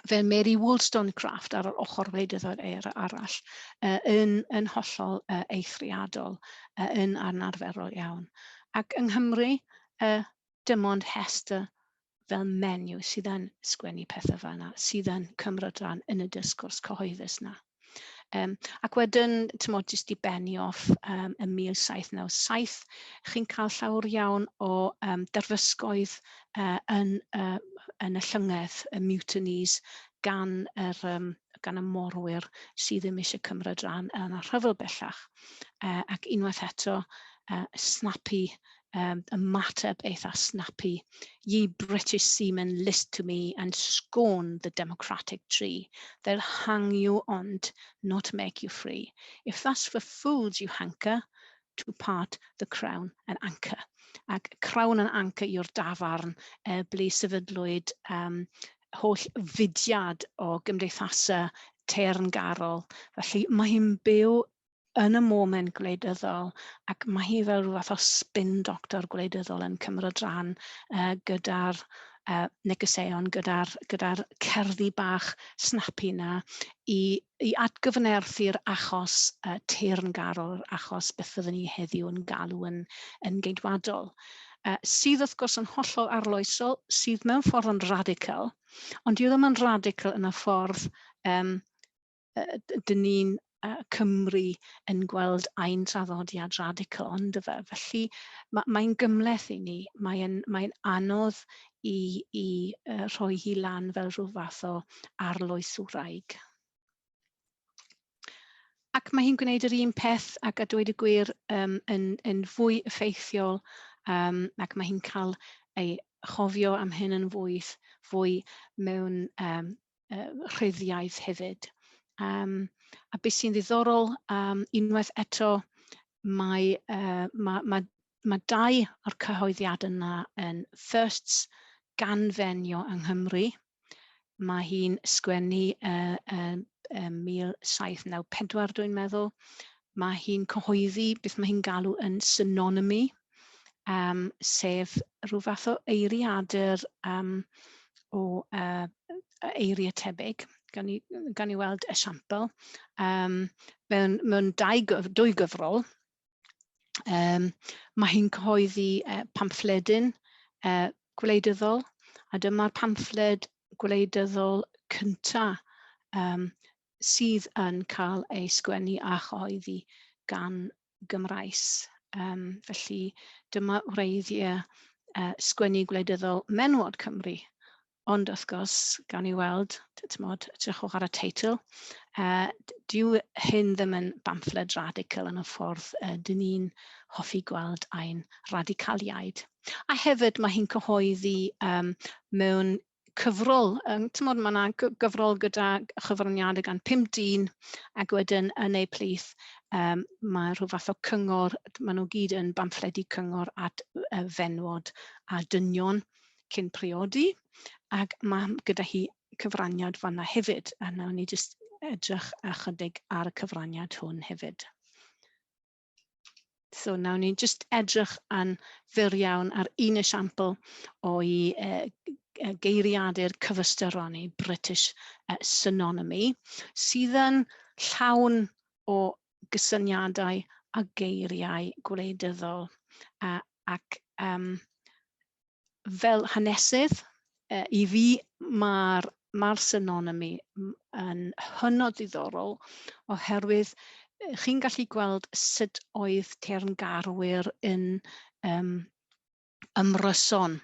Speaker 1: fel Mary Wollstonecraft ar yr ochr wleidyddol arall, yn hollol eithriadol, yn anarferol iawn. Ac yng Nghymru, dim ond Hester fel menyw sydd yn sgwennu pethau fel yna, sydd yn cymryd rhan yn y disgwrs cyhoeddus 'na. Ac wedyn, timod, jyst i benni off ym 1797, chi'n cael llawer iawn o derfysgoedd yn y llynges, y mutinies, gan y morwyr sydd ddim eisiau cymryd rhan yn y rhyfel bellach. Ac unwaith eto, snappy, ymateb eitha snappy. "Ye British seamen, list to me and scorn the democratic tree. They'll hang you on't, not make you free. If thus for fools you hanker, to part the Crown and Anchor." Ac Crown and Anchor yw'r dafarn ble sefydlwyd holl fudiad o gymdeithasau teyrngarol. Felly mae hi'n byw yn y moment gwleidyddol ac mae hi fel rhyw fath o spin doctor gwleidyddol yn cymryd rhan gyda'r negeseuon, gyda cerddi bach snappy 'na i atgyfnerthu'r achos teyrngarol, achos beth fyddwn ni heddiw yn galw yn geidwadol, sydd wrth gwrs yn hollol arloesol, sydd mewn ffordd yn radical, ond dyw ddim yn radical yn y ffordd dyn ni'n Cymru yn gweld ein traddodiad radical, ond fe. Felly mae'n gymhleth i ni, mae'n anodd i rhoi hi lan fel rhyw fath o arloeswraig. Ac mae hi'n gwneud yr un peth ac, a dweud y gwir, yn fwy effeithiol ac mae hi'n cael ei chofio am hyn yn fwy mewn rhyddiaith hefyd. A beth sy'n ddiddorol, unwaith eto, mae, ma, ma, ma dau o'r cyhoeddiadau yna yn firsts gan fenyw yng Nghymru. Mae hi'n sgwennu 1794, dwi'n meddwl. Mae hi'n cyhoeddi beth mae hi'n galw yn synonymy, sef rhyw fath o eiriadur o eiriau tebyg. Gawn ni weld esiampl. Mewn dwy gyfrol, mae hi'n cyhoeddi pamffledyn gwleidyddol, a dyma'r pamffled gwleidyddol cyntaf sydd yn cael ei sgwennu a chyhoeddi gan Gymraes. Felly dyma wreiddiau sgwennu gwleidyddol menywod Cymru. Ond wrth gwrs, gawn ni weld, tymod, edrychwch ar y teitl, dyw hyn ddim yn bamffled radical yn y ffordd dyn ni'n hoffi gweld ein radicaliaid. A hefyd mae hi'n cyhoeddi mewn cyfrol, tymod, mae yna gyfrol gyda chyfraniadau gan pum dyn ac wedyn yn eu plith mae rhyw fath o cyngor, maen nhw gyd yn bamffledi cyngor at fenwod a dynion cyn priodi, ac mae gyda hi cyfraniad fanna hefyd, a nawn ni jyst edrych ychydig ar y cyfraniad hwn hefyd. So nawn ni jyst edrych yn fyr iawn ar un esiampl o'i geiriadur cyfystyron neu British Synonymy, sydd yn llawn o gysyniadau a geiriau gwleidyddol. Ac fel hanesydd, i fi mae'r synonymy yn hynod ddiddorol oherwydd chi'n gallu gweld sut oedd teyrngarwyr yn ymryson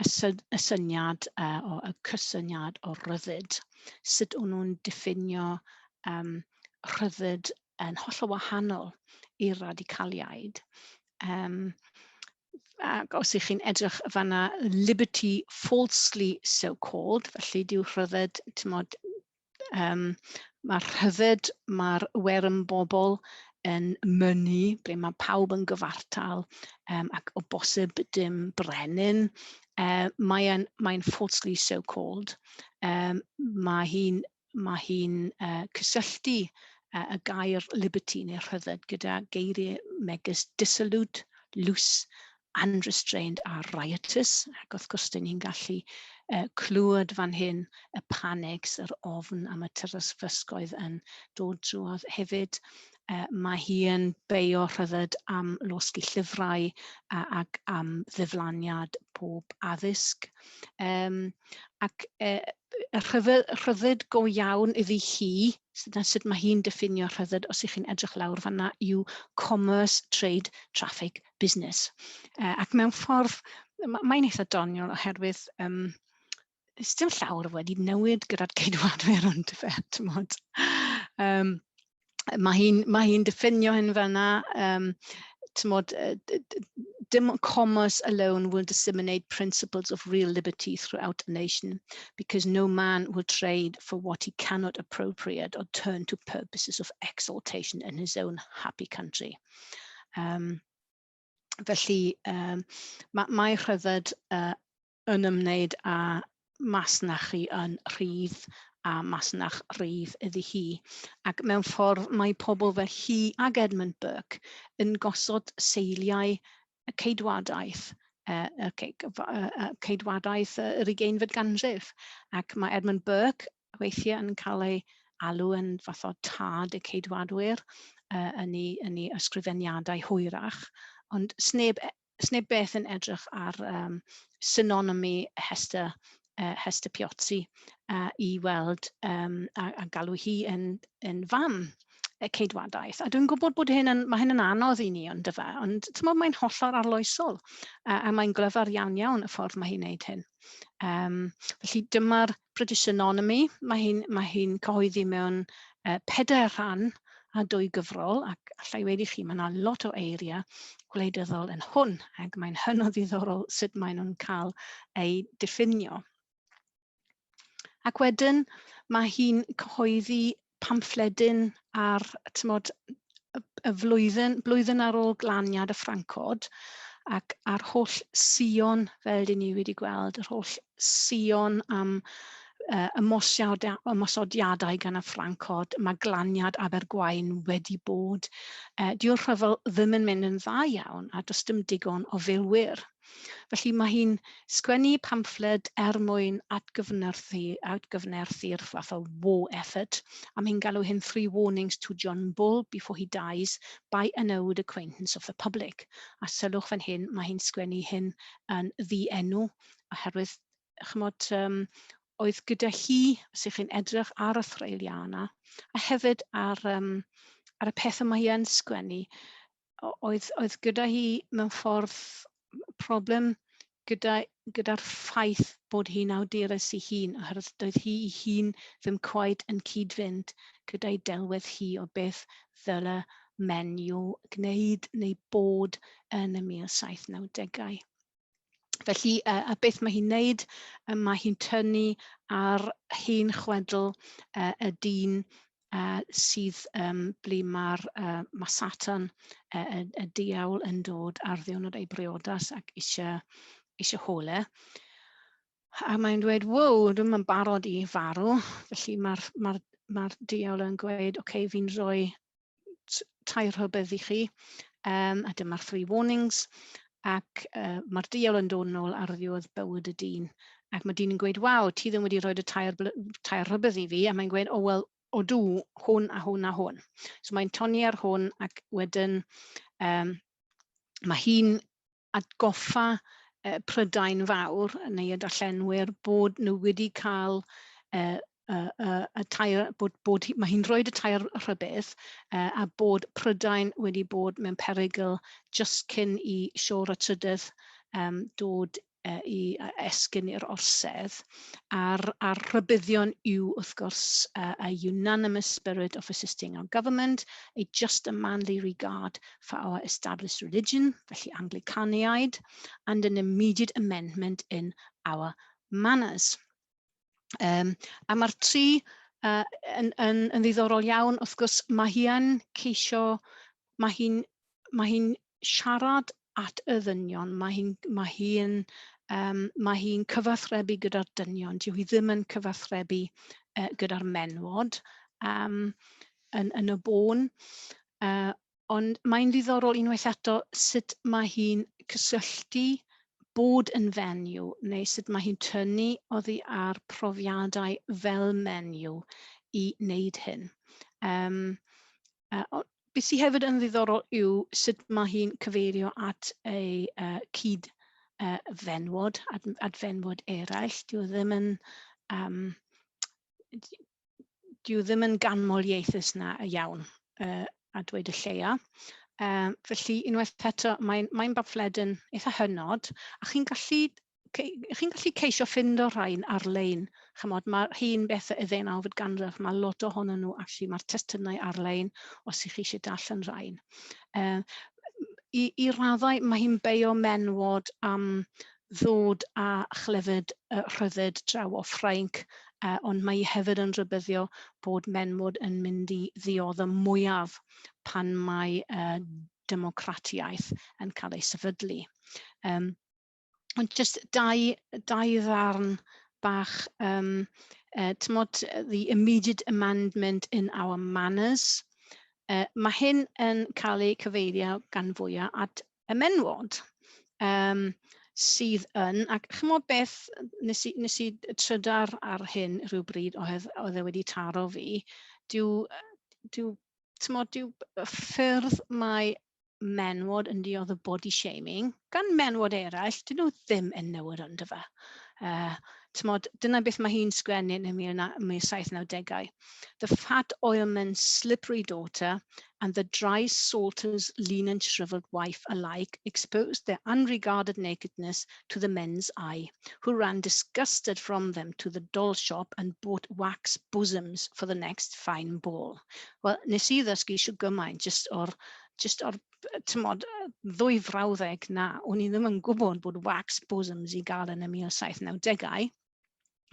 Speaker 1: y syniad o y cysyniad o ryddid. Sut o'n nhw'n diffinio rhyddid yn hollol wahanol i'r radicaliaid. Ac os ych chi'n edrych fanna, "liberty falsely so called", felly dyw rhyddid, tymod, mae'r rhyddid, mae'r werin bobl yn mynnu, ble mae pawb yn gyfartal ac o bosib dim brenin, mae'n falsely so called. Mae hi'n cysylltu y gair liberty neu rhyddid gyda geiriau megis dissolute, loose, unrestrained a riotous. Ac wrth gwrs, dyn ni'n gallu clywed fan hyn y panics, yr ofn am y terfysgoedd yn dod drwodd hefyd. Mae hi yn beio rhyddid am losgi llyfrau ac am ddiflaniad pob addysg. Ac y rhyddid go iawn iddi hi, dyna sut mae hi'n diffinio rhyddid os ych chi'n edrych lawr fanna, yw commerce, trade, traffic, business. Ac mewn ffordd, mae'n eitha doniol oherwydd dim llawer wedi newid gyda'r Ceidwadwyr, ond fe, t'mod. Mae hi'n diffinio hyn fel yna, t'mod, dim commerce alone will disseminate principles of real liberty throughout a nation, because no man will trade for what he cannot appropriate or turn to purposes of exaltation in his own happy country. Felly, mae rhyddid yn ymwneud â masnachu yn rhydd a masnach rydd iddi hi. Ac mewn ffordd mae pobl fel hi ag Edmund Burke yn gosod seiliau y ceidwadaeth, y ceidwadaeth yr 20fed ganrif. Ac mae Edmund Burke weithiau yn cael ei alw yn fath o tad y ceidwadwyr yn ei ysgrifeniadau hwyrach. Ond sneb beth yn edrych ar synonymy Hester Piozzi i weld a galw hi yn fam y ceidwadaeth. A dwi'n gwybod bod hyn yn, mae hyn yn anodd i ni, ond dyfe, ond t'mod, mae'n hollol arloesol a mae'n glyfar iawn iawn y ffordd mae hi'n neud hyn. Felly dyma'r British Synonymy, mae hi'n cyhoeddi mewn pedair rhan a dwy gyfrol, ac allai wedi chi, mae yna lot o eiriau gwleidyddol yn hwn, ac mae'n hynod ddiddorol sut maen nhw'n cael eu diffinio. Ac wedyn mae hi'n cyhoeddi pamffledyn ar, t'mod, y flwyddyn ar ôl glaniad y Ffrancod, ac ar holl sïon, fel dyn ni wedi gweld, yr holl sïon am ymosodiadau gan y Ffrancod, mae glaniad Abergwaun wedi bod. Dyw'r rhyfel ddim yn mynd yn dda iawn a does dim digon o filwyr. Felly mae hi'n sgwennu pamffled er mwyn atgyfnerthu'r fath o war effort, a mae hi'n galw hyn "Three Warnings to John Bull Before He Dies by an Old Acquaintance of the Public". A sylwch fan hyn, mae hi'n sgwennu hyn yn ddi-enw, oherwydd, chymod, oedd gyda hi, os ych chi'n edrych ar y Threuliana, a hefyd ar y pethau mae hi yn sgwennu, oedd gyda hi mewn ffordd problem gyda'r ffaith bod hi'n awdures ei hun, oherwydd doedd hi ei hun ddim cweit yn cyd-fynd gyda'i delwedd hi o beth ddyle menyw gwneud neu bod yn y 1790au. Felly, a beth mae hi'n neud, mae hi'n tynnu ar hen chwedl y dyn sydd ble mae Satan, y diawl, yn dod ar ddiwrnod ei briodas ac eisiau hole. A mae'n dweud, "Wow, dwi'm yn barod i farw." Felly mae'r ma diawl yn gweud, "Oce, okay, fi'n rhoi tair rhybudd i chi." A dyma'r three warnings. Ac mae'r diawl yn dod nôl ar ddiwedd bywyd y dyn. Ac mae dyn yn gweud, "Waw, ti ddim wedi rhoi y tair rhybudd i fi." A mae'n gweud, "O, wel, odw, hwn a hwn a hwn." So mae'n tonni ar hwn ac wedyn mae hi'n atgoffa Prydain Fawr neu y darllenwyr bod nhw wedi cael y tair, bod mae hi'n rhoi y tair rhybudd a bod Prydain wedi bod mewn perygl just cyn i Siôr y Trydydd dod i esgyn i'r orsedd. A'r rhybuddion yw, wrth gwrs, a unanimous spirit of assisting our government, a just and manly regard for our established religion, felly Anglicaniaid, and an immediate amendment in our manners. A mae'r tri yn ddiddorol iawn, wrth gwrs, mae hi yn ceisio, mae hi siarad at y ddynion, mae hi cyfathrebu gyda'r dynion, dyw hi ddim yn cyfathrebu gyda'r menwod yn y bôn. Ond mae'n ddiddorol unwaith eto sut mae hi'n cysylltu bod yn fenyw, neu sut mae hi'n tynnu oddi ar profiadau fel menyw i wneud hyn. Beth sydd hefyd yn ddiddorol yw sut mae hi'n cyfeirio at ei cyd fenwod, at fenwod eraill. Dyw e ddim yn, um, dyw e ddim yn ganmoliaethus na iawn, a dweud y lleia. Felly, unwaith eto, mae'n mae bamffledyn eitha hynod, a chi'n gallu chi'n gallu ceisio ffindo rhain ar-lein. Chymod, mae hen bethau y ddeunawfed ganrif, mae lot ohonyn nhw, actually, mae'r testunau ar-lein os ych chi eisiau darllen rhain. I raddau, mae hi'n beio menwod am ddod â chlefyd rhyddid draw o Ffrainc, ond mae hi hefyd yn rhybuddio bod menwod yn mynd i ddioddef mwyaf pan mae democratiaeth yn cael ei sefydlu. Ond jyst dau ddarn bach, t'mod, the immediate amendment in our manners. Mae hyn yn cael ei cyfeirio gan fwyaf at y menwod sydd yn, ac chymod beth, nes i trydar ar hyn rhywbryd oedd e wedi taro fi, dyw, t'mod, dyw y ffyrdd mae menwod yn dioddef body shaming gan menwod eraill, dyn nhw ddim yn newid ond fe. T'mod, dyna beth mae hi'n sgwennu yn y 1790au. "The fat oilman's slippery daughter and the dry salter's lean and shriveled wife alike exposed their unregarded nakedness to the men's eye, who ran disgusted from them to the doll shop and bought wax bosoms for the next fine ball." Wel, nes i ddysgu shwt gymaint jyst o'r, t'mod, ddwy frawddeg na, o'n i ddim yn gwybod bod wax bosoms i gael yn y 1790au.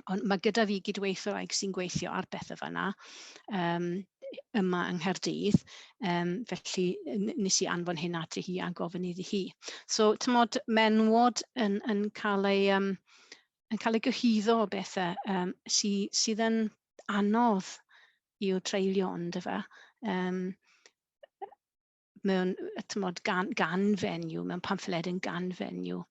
Speaker 1: Ond mae gyda fi gydweithwraig sy'n gweithio ar bethau fyna yma yng Nghaerdydd. Felly nes i anfon hyn ati hi a gofyn iddi hi. So, t'mod, menwod yn cael ei gyhuddo o bethau sydd yn anodd i'w treulio ond efe. Mewn, t'mod, gan fenyw, mewn pamffledyn gan fenyw.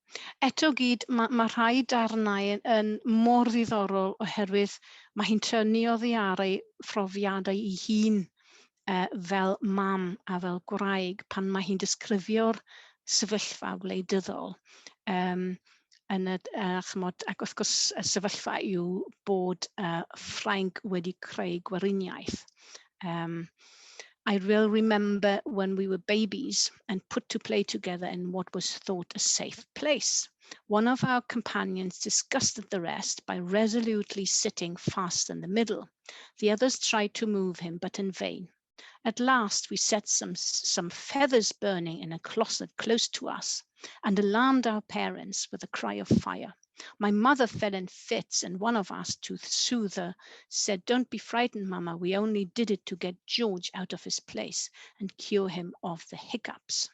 Speaker 1: Eto gyd, mae rhai darnau yn mor ddiddorol oherwydd mae hi'n tynnu oddi ar ei phrofiadau ei hun fel mam a fel gwraig pan mae hi'n disgrifio'r sefyllfa wleidyddol. Yn y, chymod, ac wrth gwrs y sefyllfa yw bod Ffrainc wedi creu gweriniaeth. "I well remember when we were babies and put to play together in what was thought a safe place. One of our companions disgusted the rest by resolutely sitting fast in the middle. The others tried to move him, but in vain. At last we set some feathers burning in a closet close to us and alarmed our parents with a cry of fire. My mother fell in fits, and one of us, to soothe her, said, 'Don't be frightened, Mama, we only did it to get George out of his place and cure him of the hiccups.'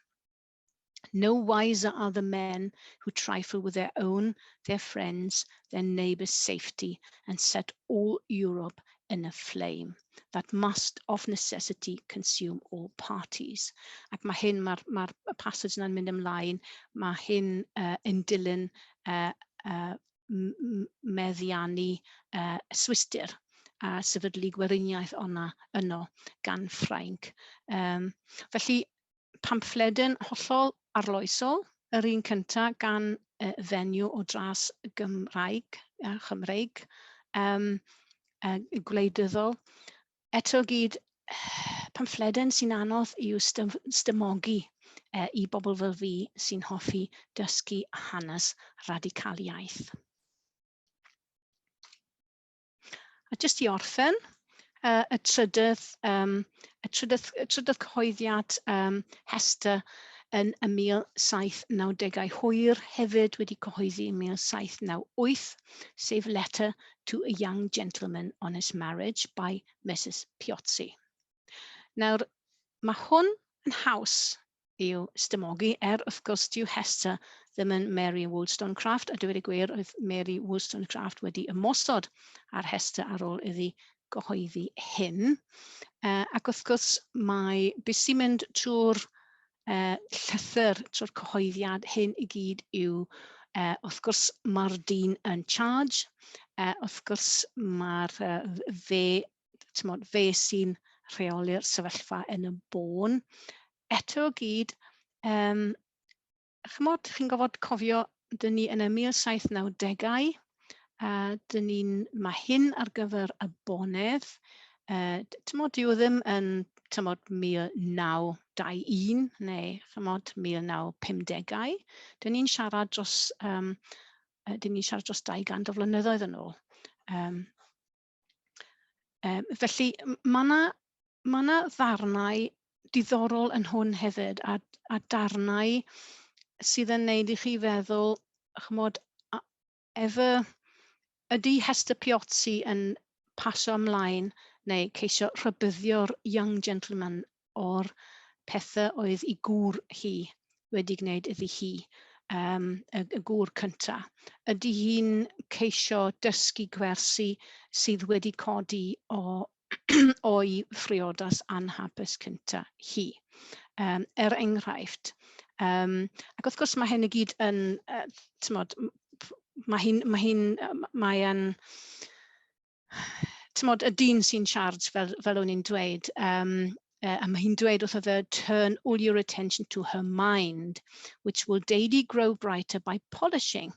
Speaker 1: No wiser are the men who trifle with their own, their friends, their neighbours' safety and set all Europe in a flame that must of necessity consume all parties." Ac mae hyn, mae'r passage yna'n mynd ymlaen, mae hyn yn dilyn meddiannu Swistir a sefydlu gweriniaeth o'na yno gan Ffrainc. Felly, pamffledyn hollol arloesol, yr un cyntaf gan fenyw o dras Gymraeg, Chymreig, gwleidyddol. Eto gyd, pamffledyn sy'n anodd i'w stymogi i bobl fel fi sy'n hoffi dysgu hanes radicaliaeth. A jyst i orffen, y trydydd cyhoeddiad Hester yn y 1790au hwyr hefyd wedi cyhoeddi yn 1798, sef Letter to a Young Gentleman on His Marriage by Mrs Piozzi. Nawr, mae hwn yn haws i'w stymogi, er wrth gwrs dyw Hester ddim yn Mary Wollstonecraft, a dweud y gwir oedd Mary Wollstonecraft wedi ymosod ar Hester ar ôl iddi gyhoeddi hyn. Ac wrth gwrs mae beth sy'n mynd trwy'r llythyr, trwy'r cyhoeddiad hyn i gyd yw Wrth gwrs, mae'r dyn yn charge. Wrth gwrs, mae'r fe, tymod, fe sy'n rheoli'r sefyllfa yn y bôn. Eto gyd, chymod, chi'n gofod cofio, dyn ni yn y 1790au, dyn ni'n, mae hyn ar gyfer y bonedd. Tymod, dyw e ddim yn, tymod, 1921 neu, chymod, 1950au. Dyn ni'n siarad dros 200 o flynyddoedd yn ôl. Felly, mae yna ma 'na ddarnau diddorol yn hwn hefyd, a darnau sydd yn neud i chi feddwl, chymod, efo, ydy Hester Piozzi yn pasio ymlaen neu ceisio rhybuddio'r young gentleman o'r pethau oedd i gŵr hi wedi gwneud iddi hi, y gŵr cynta? Ydy hi'n ceisio dysgu gwersi sydd wedi codi o'i phriodas anhapus cynta hi, er enghraifft? Ac wrth gwrs mae hyn i gyd yn, tymod, mae yn, tymod, y dyn sy'n charge fel o'n i'n dweud, a mae hi'n dweud wrtho fe, "Turn all your attention to her mind, which will daily grow brighter by polishing.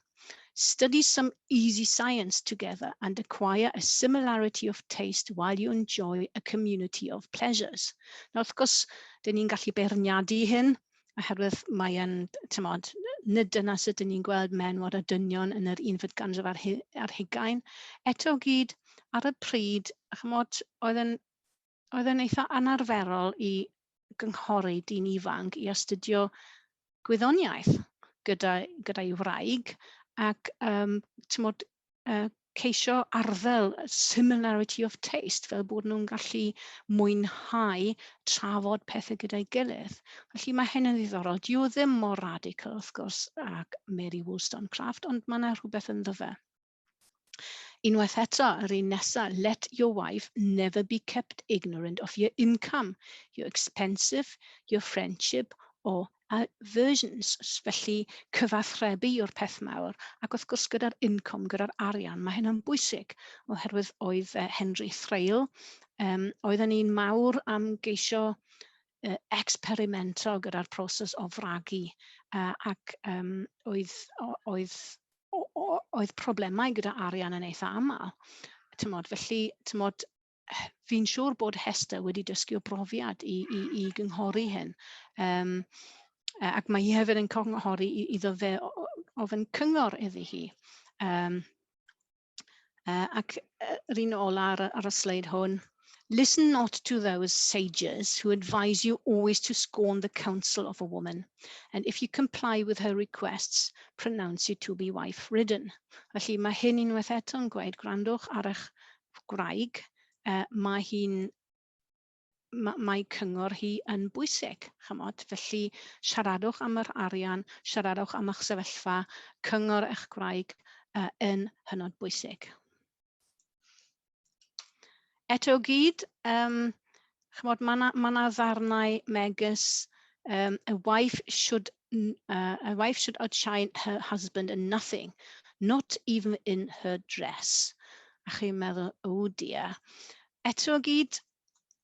Speaker 1: Study some easy science together and acquire a similarity of taste while you enjoy a community of pleasures." Nawr, wrth gwrs, dyn ni'n gallu beirniadu hyn, oherwydd mae yn, tymod, nid dyna sut dyn ni'n gweld menwod a dynion yn yr unfed ganrif ar hugain. Eto gyd, ar y pryd, chymod, oedd yn eitha anarferol i gynghori dyn ifanc i astudio gwyddoniaeth gyda'i wraig ac tymod, ceisio arddel similarity of taste fel bod nhw'n gallu mwynhau trafod pethau gyda'i gilydd. Felly mae hyn yn ddiddorol. Dyw o ddim mor radical, wrth gwrs, ac Mary Wollstonecraft, ond mae yna rhywbeth ynddo fe. Unwaith eto, yr un nesaf, "Let your wife never be kept ignorant of your income, your expenses, your friendship or aversions." Felly cyfathrebu yw'r peth mawr, ac wrth gwrs gyda'r income, gyda'r arian, mae hyn yn bwysig, oherwydd oedd Henry Thrale, oedd yn un mawr am geisio experimento gyda'r proses o fragu, ac oedd problemau gyda arian yn eitha aml. Tymod, felly, tymod, fi'n siŵr bod Hester wedi dysgu o brofiad i gynghori hyn. Ac mae hi hefyd yn cynghori iddo fe ofyn cyngor iddi hi. Ac yr un ola ar y sleid hwn, "Listen not to those sages who advise you always to scorn the counsel of a woman, and if you comply with her requests, pronounce you to be wife-ridden." Felly mae hyn unwaith eto'n gweud, gwrandwch ar eich gwraig, mae cyngor hi yn bwysig, chymod. Felly siaradwch am yr arian, siaradwch am eich sefyllfa, cyngor eich gwraig yn hynod bwysig. Eto gyd, chymod, mae yna ma ddarnau megis "A wife should outshine her husband in nothing, not even in her dress." A chi'n meddwl, "Oh dear." Eto gyd,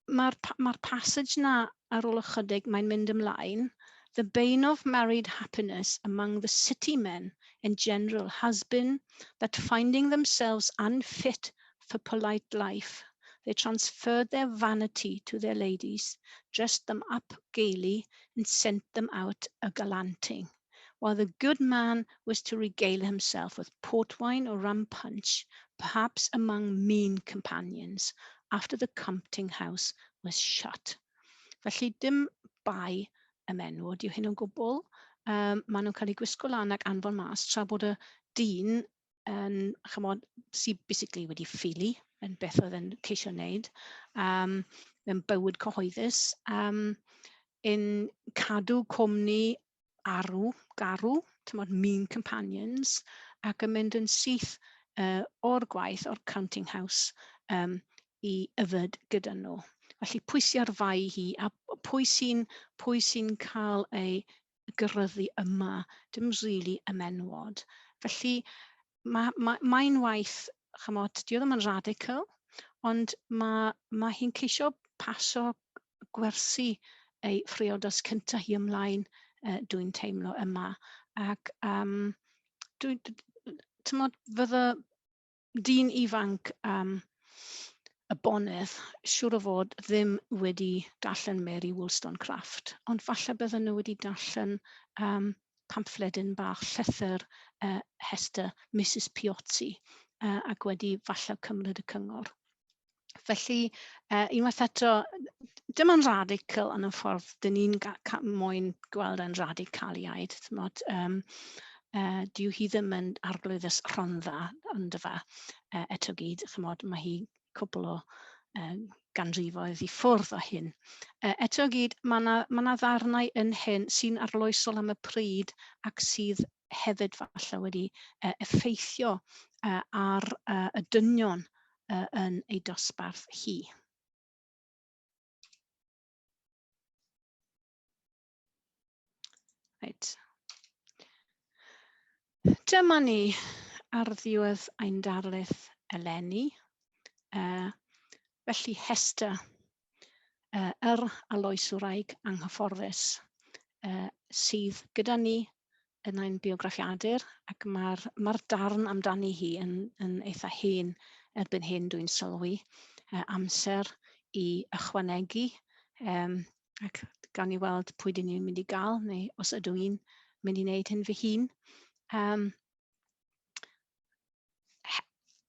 Speaker 1: mae'r ma passage na ar ôl ychydig, mae'n mynd ymlaen. "The bane of married happiness among the city men in general has been that, finding themselves unfit for polite life, they transferred their vanity to their ladies, dressed them up gaily, and sent them out a gallanting, while the good man was to regale himself with port wine or rum punch, perhaps among mean companions, after the counting house was shut." Felly dim bai y menwod yw hyn o gwbl. Maen nhw'n cael eu gwisgo lan ac anfon mas tra bod y dyn yn, chymod, sydd basically wedi ffili yn beth oedd yn ceisio wneud mewn bywyd cyhoeddus, yn cadw cwmni arw, garw, tymod, mean companions, ac yn mynd yn syth o'r gwaith, o'r counting house, i yfed gyda nhw. Felly pwy sy'n ar fai hi a pwy sy'n cael ei gyrryddu yma, dim rili y menwod. Felly mae'n waith, chymod, dyw e ddim yn radical, ond mae hi'n ceisio pasio gwersi ei phriodas cyntaf hi ymlaen, dwi'n teimlo yma. Ac dwi, tymod, fydde dyn ifanc y bonedd siŵr o fod ddim wedi darllen Mary Wollstonecraft, ond falle bydden nhw wedi darllen pamffledyn bach llythyr Hester, Mrs Piozzi, ac wedi falle cymryd y cyngor. Felly, unwaith eto, dim yn radical yn y ffordd dyn ni'n moyn gweld yn radicaliaid. T'mod, dyw hi ddim yn arglwyddes Rhondda, ond fe, eto gyd, chymod, mae hi cwbl o ganrifoedd i ffwrdd o hyn. Eto gyd, mae yna ma ddarnau yn hyn sy'n arloesol am y pryd ac sydd hefyd falle wedi effeithio ar y dynion yn ei dosbarth hi. Reit. Dyma ni ar ddiwedd ein darlith eleni. Felly Hester, yr aloeswraig anghyfforddus, sydd gyda ni yn ein biograffiadur, ac mae'r darn amdani hi yn eitha hen erbyn hyn, dwi'n sylwi, amser i ychwanegu, ac gawn ni weld pwy dyn ni'n mynd i gael, neu os ydw i'n mynd i wneud hyn fy hun.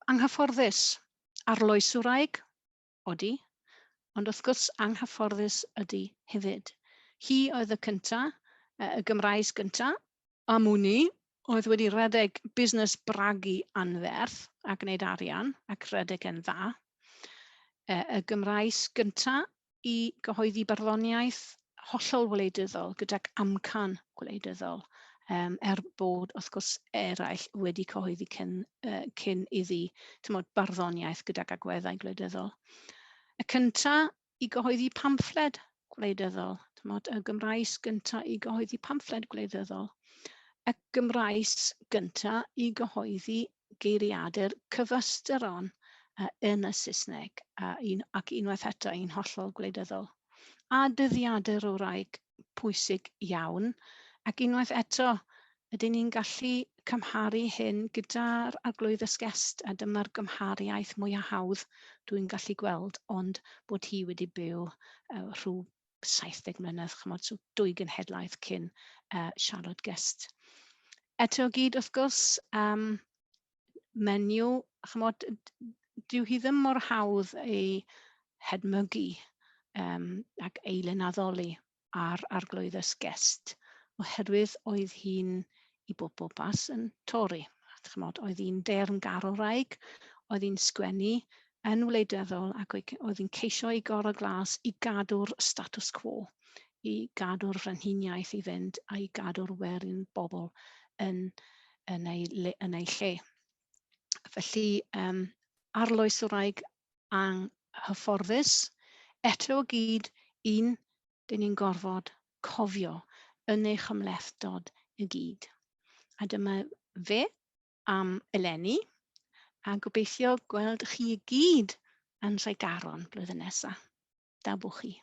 Speaker 1: Anghyfforddus, arloeswraig, odi, ond wrth gwrs anghyfforddus ydy hefyd. Hi oedd y cynta, y Gymraes gynta, am wn i, oedd wedi rhedeg busnes bragu anferth a gwneud arian ac rhedeg yn dda. Y Gymraes gynta i gyhoeddi barddoniaeth hollol wleidyddol gydag amcan gwleidyddol, er bod wrth gwrs eraill wedi cyhoeddi cyn iddi, t'mod, barddoniaeth gydag agweddau gwleidyddol. Y cynta i gyhoeddi pamffled gwleidyddol, t'mod, y Gymraes gynta i gyhoeddi pamffled gwleidyddol, y Gymraes gynta i gyhoeddi geiriadur cyfystyron yn y Saesneg, ac unwaith eto un hollol gwleidyddol. A dyddiadur o wraig pwysig iawn, ac unwaith eto, ydyn ni'n gallu cymharu hyn gyda'r Arglwyddes Guest, a dyma'r gymhariaeth mwyaf hawdd dwi'n gallu gweld, ond bod hi wedi byw rhyw 70 mlynedd, chymod, so dwy genhedlaeth cyn Charlotte Guest. Eto gyd, wrth gwrs, menyw, chymod, dyw hi ddim mor hawdd ei hedmygu ac ei lenaddoli ar Arglwyddes Guest, oherwydd oedd hi'n i bob bwrpas yn Tory. Chymod, oedd hi'n deyrngarwraig, oedd hi'n sgwennu yn wleidyddol ac oedd hi'n ceisio ei gorau glas i gadw'r status quo, i gadw'r frenhiniaeth i fynd a i gadw'r werin bobl yn ei lle. Felly, arloeswraig anghyfforddus, eto o gyd un dyn ni'n gorfod cofio yn ei chymhlethdod i gyd. A dyma fe am eleni, a gobeithio gweld chi i gyd yn Nhregaron blwyddyn nesaf. Da bo chi.